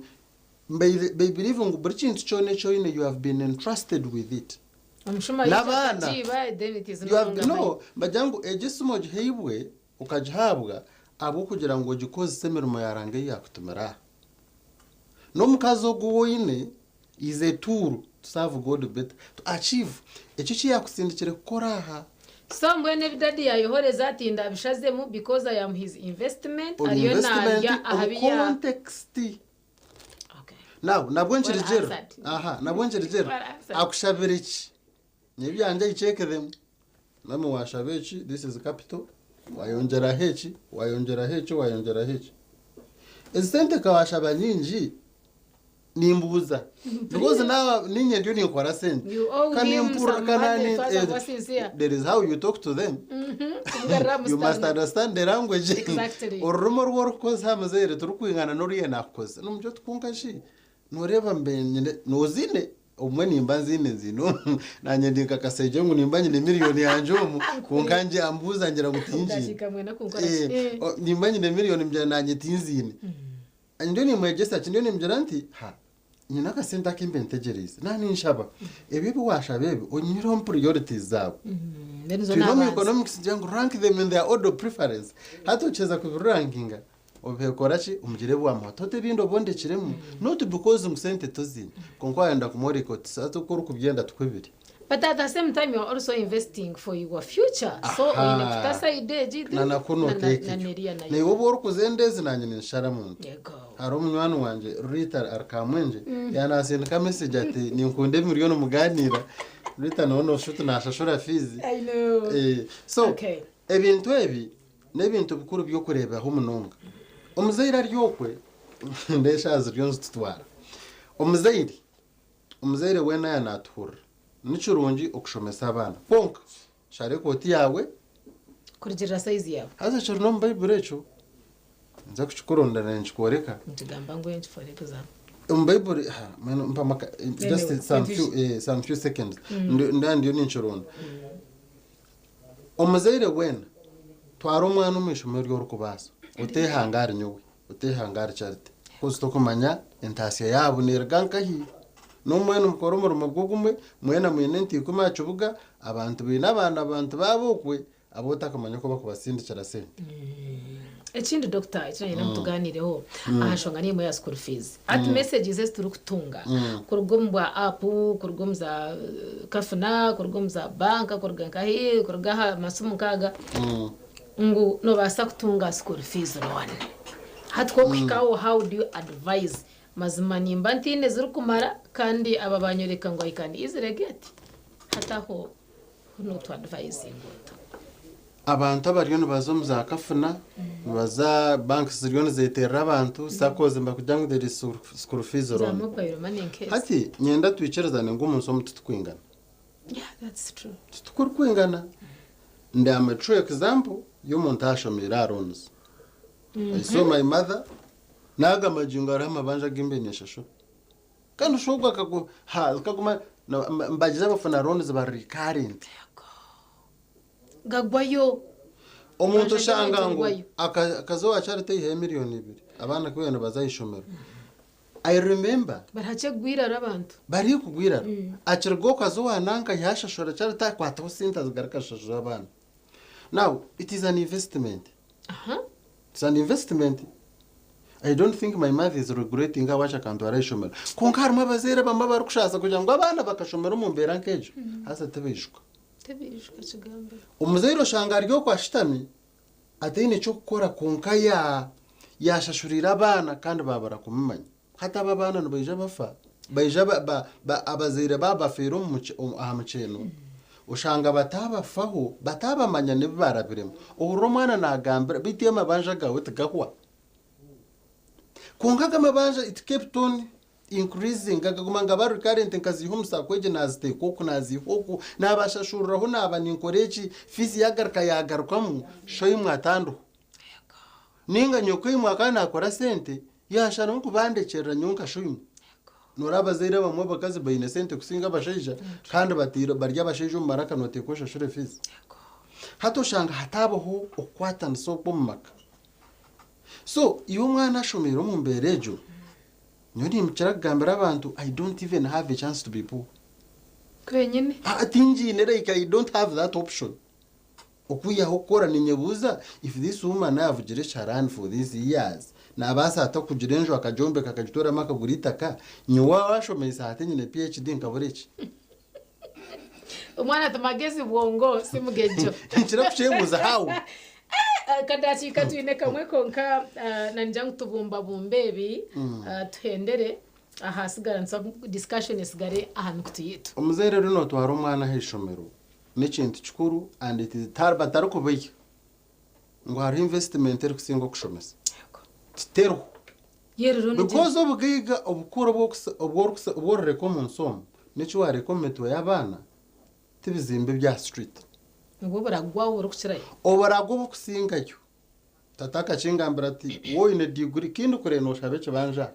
They believe ngu buri kintu kyona eki oine you have been entrusted with it. Omushuma yaija N'abaana. akagiiba, then it is no You have longer no, mine. bagira ngu egi esimu ogihaibwe okagihaabwa ahabw'okugira ngu ogikozese emirimo ya Ruhanga ei yaakutumira aha. N'omukazi ogu ou oine is a tool to serve God better, to achieve ekyo eki yaakusindikire kukora aha. So mbwenu ebi dadi yayohoreza ati ndabishazemu because I am his investment Ori ariyo investment narya aha omu bi ya context. Now nabwo nkirigira. Well answered. Aha, nabwo nkirigira. Well answered. Akushabira ki? N'ebyangye I check them. Namwe washaba eki, this is capital. Wayongyeraho eki, wayongyeraho eki, wayongyeraho eki. Ezi sente ka washaba nyingi, nimbuuza. Because now ninye ndiyo ninkora sente. You owe Ka him nimpurira, some ka money, nani- twaza kuba sincere. There is how you talk to them. Kumugarura You must mustari. understand the language. Exactly. Orurimi oru orikukozesa muzeire turukwingana n'oru nakukozesa. N'omucyo tukunka shi noreeba mbe nyine nozine obumwe nimba nziine nziine omu nanye ndi nkakasegye ngu nimba nyine miliyoni yangye omu kwonka ngye ambuuza ngira ngu tingiine. Ndakiika mwena kunkora ki? Nimba nyine miliyoni ngira nanye tinziine. Ndiyo nimwegyesa ki ndiyo nimugira nti ha nyine akasente akimbe ntegyereize naninshaba ebyo ebi washaba ebi onyireho omu priorities zaawe. Then zo Twine omu n'abanza. economics ngira ngu rank them in their order of preference. Hati okyeza kubirankinga obikora ki omugire bwamuha tote ebindi obondekiremu not because ngu sente toziine kwonka wayenda kumworeka oti sasa oku orikubyenda tukubire. But at the same time you are also investing for your future. So Aha. oyine kuta side egi na nakuno na neriya nayo. naiwe obu orikuza endeezi nanye ninshara muntu. Yego. Hariho omunywani wangye Rita Arikamwengye yanasindika message ati ninkunda ebimuriyo nimuganiira Rita nawe noshuta nashashura fees. I know. So Okay. ebintu ebi n'ebintu bikuru by'okureebaho munonga. Omuzaire ari okwe ndesha ziriyo nizitutwara. Omuzaire omuzaire weena yanatuhurira ni kirungi okushomesa abaana kwonka shara ekooti yaawe Kurugirira size yawe. haza kiri n'omu bayibuli ekyo nza kukikurondera nikikworeka. Nikigamba ngu enki for example. Omu bayibuli ha, mbwenu mpa amaka just Anyway, some few, some few seconds. Nda ndiyo ninkironda. Omuzaire weena twara omwana omu ishomero ry'orikubaasa otehanga ahari nyowe otehanga ahari Charity kozi tokumanya entaasya yaabo neeruga nkahi n'omwena mukore omurimo gwogumwe mwena mwine ente ikumi aha kibuga abantu baine abaana abantu baabo okwe abu otakumanya oku bakubasindikira sente. Ekindi doctor ekiranyenda mutuganireho aha nshonga n'emwe ya school fees. Ati messages ezi turikutunga kuruga omu bwa app, kuruga omu za kafuna, kuruga omu za banka, kuruga nkahi, kuruga aha masimu nkaaga ngu nobaasa kutunga school fees loan. Hati kokuhikaho how do you advise? Mazima nimba ntiine zirikumara kandi aba banyoreka ngu I can easily get. Hataho notu advising ota. Abantu abariyo nibaza omu za kafuna nibaza banks ziriyo nizeterera abantu SACCOs nibakugira ngu there is school fees Za loan. mobile money nkezi. Hati nyenda twikirizane ngu omunsi omu titukwingana. Yeah, that's true. Titukurikwingana. Ndi am a true example y'omuntu ashomeire aha loans. I saw my mother naga majingo hariho amabanja g'embe neshashura. Kandi ushobora kagu ha kaguma mbagize abafuna loans ba recurrent. Gagwayo. Omuntu Amabanja oshanga ngu gagwayo. akazoa Charity yihaye miliyoni 2 abaana kubera baza ishomero. I remember Barahakye kugwirara abantu. bari kugwirara akiriga okazoa nanka yashashura Charity akwataho sente azigaruka ashashura abaana. Now it is an investment. It's an investment. I don't think my mother is regretting awacha akantwara ishomero. Kwonka harimu abazaire bamwe abarikushaasa kugira ngu abaana bakashomera omu mbeera nk'egyo. Haza tibaishuka. Tibaishuka kigambo. Omuzaire oshanga ari okwo ashutami ataine eky'okukora kwonka yashashurira abaana kandi babara kumumanya. Hati abo abaana nibaija bafa baija abazaire baabo bafiire aha mukyeno oshanga batabafaho batabamanya n'ebi barabiremu. Ohurira omwana nagambira beitu amabanja gaawe tigahwa. Kwonka aga amabanja it kept on increasing agaguma nga recurrent nkaziiha omu SACCO egi naziteeka oku naziiha oku nabashashuriraho naba ninkora eki fees yagaruka yagarukamu shoimwe atandiho. Ninga nyokoimwe akaba nakora sente yasharamu kubandekyerera nyowe nka shoimwe. Noreeba abazaire abamwe abakazi baine sente kusinga abashaija kandi batiire bari abashaija omu maraka noteekwa oshashure fees. Hati oshanga hatabaho okukwatanisa okwo omu maka. So iwe omwana ashomeire omu mbeera egyo nyowe nimpikira kugambira abantu I don't even have a chance to be poor. Kwenyine. Tingiine like I don't have that option. Okwihaho kukora ninyebuuza if this woman avugire ekiharani for these years nabaasa ata kugira enju akagyombeka akagitoramu akagura itaka nyowe washomeise hati nyine PhD nkabura eki. Omwana ati magezi bwongo si mugejo. Nkira kukyebuuza how. Akadakiika twine kamwe konka nangya ngu tubumbabumbe ebi tuhendere ahasigara nituza discussion esigare aha mikutu yitu. Omuzaire rero notwara omwana aha ishomero n'ekintu kikuru and it is batarikubeiha ngu hariho investment erikusinga okushomesa. Titeriho. Yerero ni Because obugaiga obukuru obwororeka omu nsi omu n'eki wareka omu mitwe y'abaana tibizimbe bya street. Nibwo buragwaho burikukirayo. Oburagwa obukusingayo. Tata akakingambira ati woine diguri kindi kure noshaba ekibanja.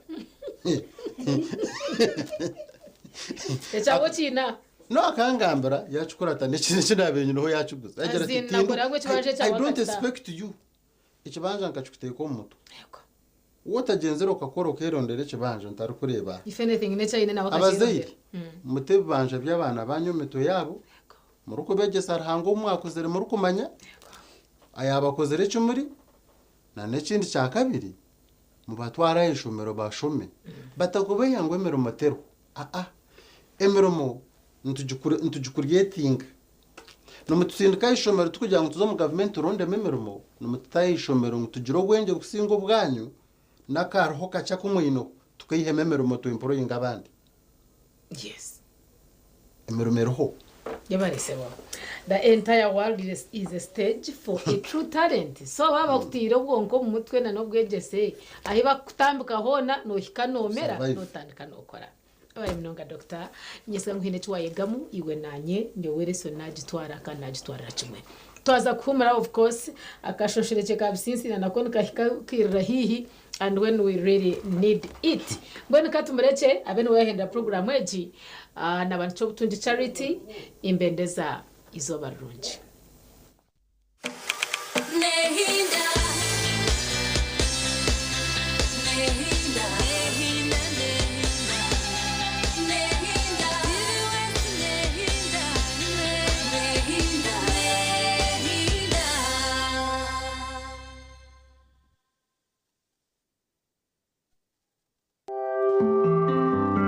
Ekyabo kiina. No akangambira yakikurata n'ekintu eki nabiire nyineho yakiguza. Agira ati Azin, "Tindu, nakora ngu ekibanja I ekyawe don't akakita." expect you. Ekibanja nkakikuteeka omu mutwe. Wotagyenzire okakora okerondera ekibanja ntarikureeba. If anything n'ekyayine nawe Abazaire akakyerondera. mute ebibanja by'abaana banyu omu mitwe yaabo murikubegyesa Ruhanga omu mwakuzire murikumanya ayabakozire eki muri na n'ekindi kya kabiri mubatware aha ishomero bashome batakubeiha ngu emirimo teriho. Aa emirimo nitugicreatinga. Nimutusindika aha ishomero tikugira ngu tuze omu gavumenti turondemu emirimo, nimututa aha ishomero ngu tugire obwengye kusinga obwanyu n'akariho kakye aku mwineho tukaihemu emirimo twemployinga abandi. Yes. Emirimo eriho. Yabaresebwa. The entire world is a stage for a true talent. So baba bakutiire obwonko omu mutwe na n'obwegyese ahi bakutambika hoona nohika nomera Survive. notandika nokora. Abaye munonga doctor nyesiga ngu haine eki wayegamu iwe nanye nyowe lesson nagitwara kandi nagitwarira kimwe. Twaza kuhumura of course akashosherekye ka bisinsina nako nikahika kirira hihi and when we really need it. Mbwenu katumurekye abe niwe yahendera program egi n'abantu ky'obutungi charity imbendeza izooba rirungi. Nehinda. Nehinda. Nehinda, nehinda. Nehinda. Nehinda. Nehinda. Nehinda.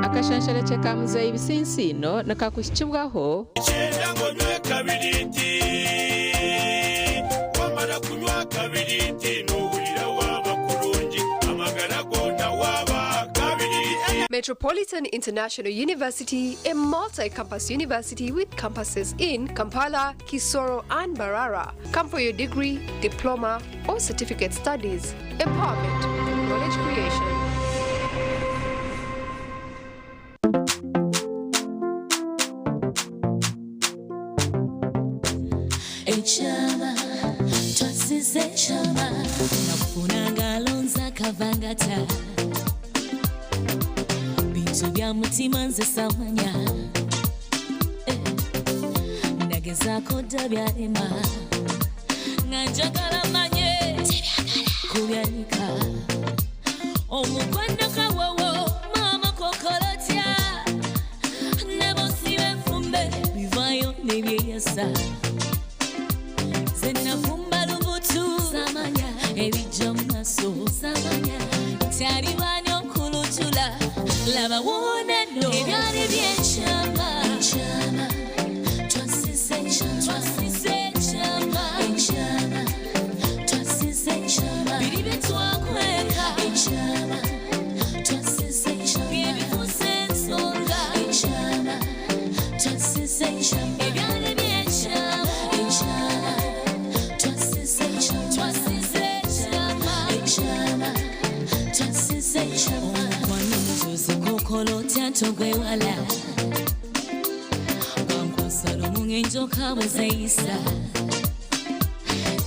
Akashansharekye ka muzeeyi Bisinsino nikakuhikibwaho Kyenda ngo nywe kabiriti wamara kunywa kabiriti nuhurira waba kurungi amagara gona waba kabiriti. Metropolitan International University, a multi-campus university with campuses in Kampala, Kisoro, and Mbarara. Come for your degree, diploma, or certificate studies. Empowerment, knowledge creation. Ekyama twasize ekyama nakufuna ngalo nzakavangata bintu bya mutima nze samanya. Eh, nagezaako dda byalema nga njagala manye kubyanika omukwano kawowo maama kokolotya ne bosiba enfumbe bivayo nebyeyasa zenafumba lubutu samanya ebijja mu maaso samanya talibani okulutula laba wonano ebyali byekyama ekyama twasize ekyama twasize ekyama ekyama twasize ekyama biri bye twakweka ekyama twasize ekyama byebifuuse ensonga ekyama twasize ekyama ebyali byekyama ekyama twasize ekyama twasize ekyama ekyama twasize ekyama omukwano mujuzi kokolotya ntogwewala gwankwasa lumu ng'enjoka bwe zeeyisa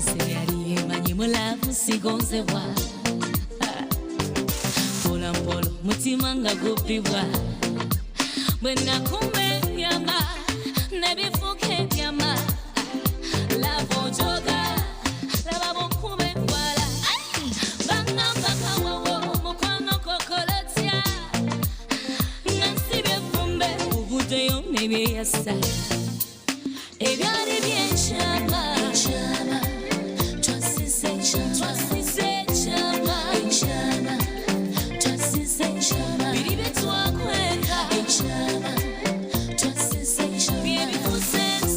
zeyali emanyi mulavu sigonzebwa mpola mpola omutima nga gubbibwa bwe nakumba ebyama nebifuuka ebyama lava ojoga laba bunkuba endwala baŋŋamba kawowo mukwano kokolotya nga nsibye effumbe ovuddeyo nebyeyasa ebyali byekyama ekyama twasize ekyama twasize ekyama ekyama twasize ekyama biri bye twakweka ekyama twasize ekyama byebifuuse.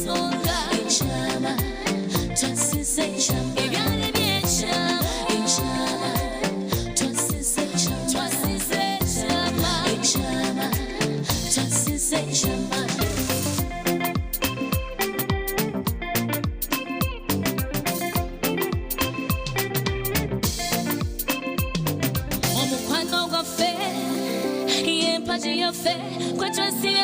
byaffe kwetwesiye.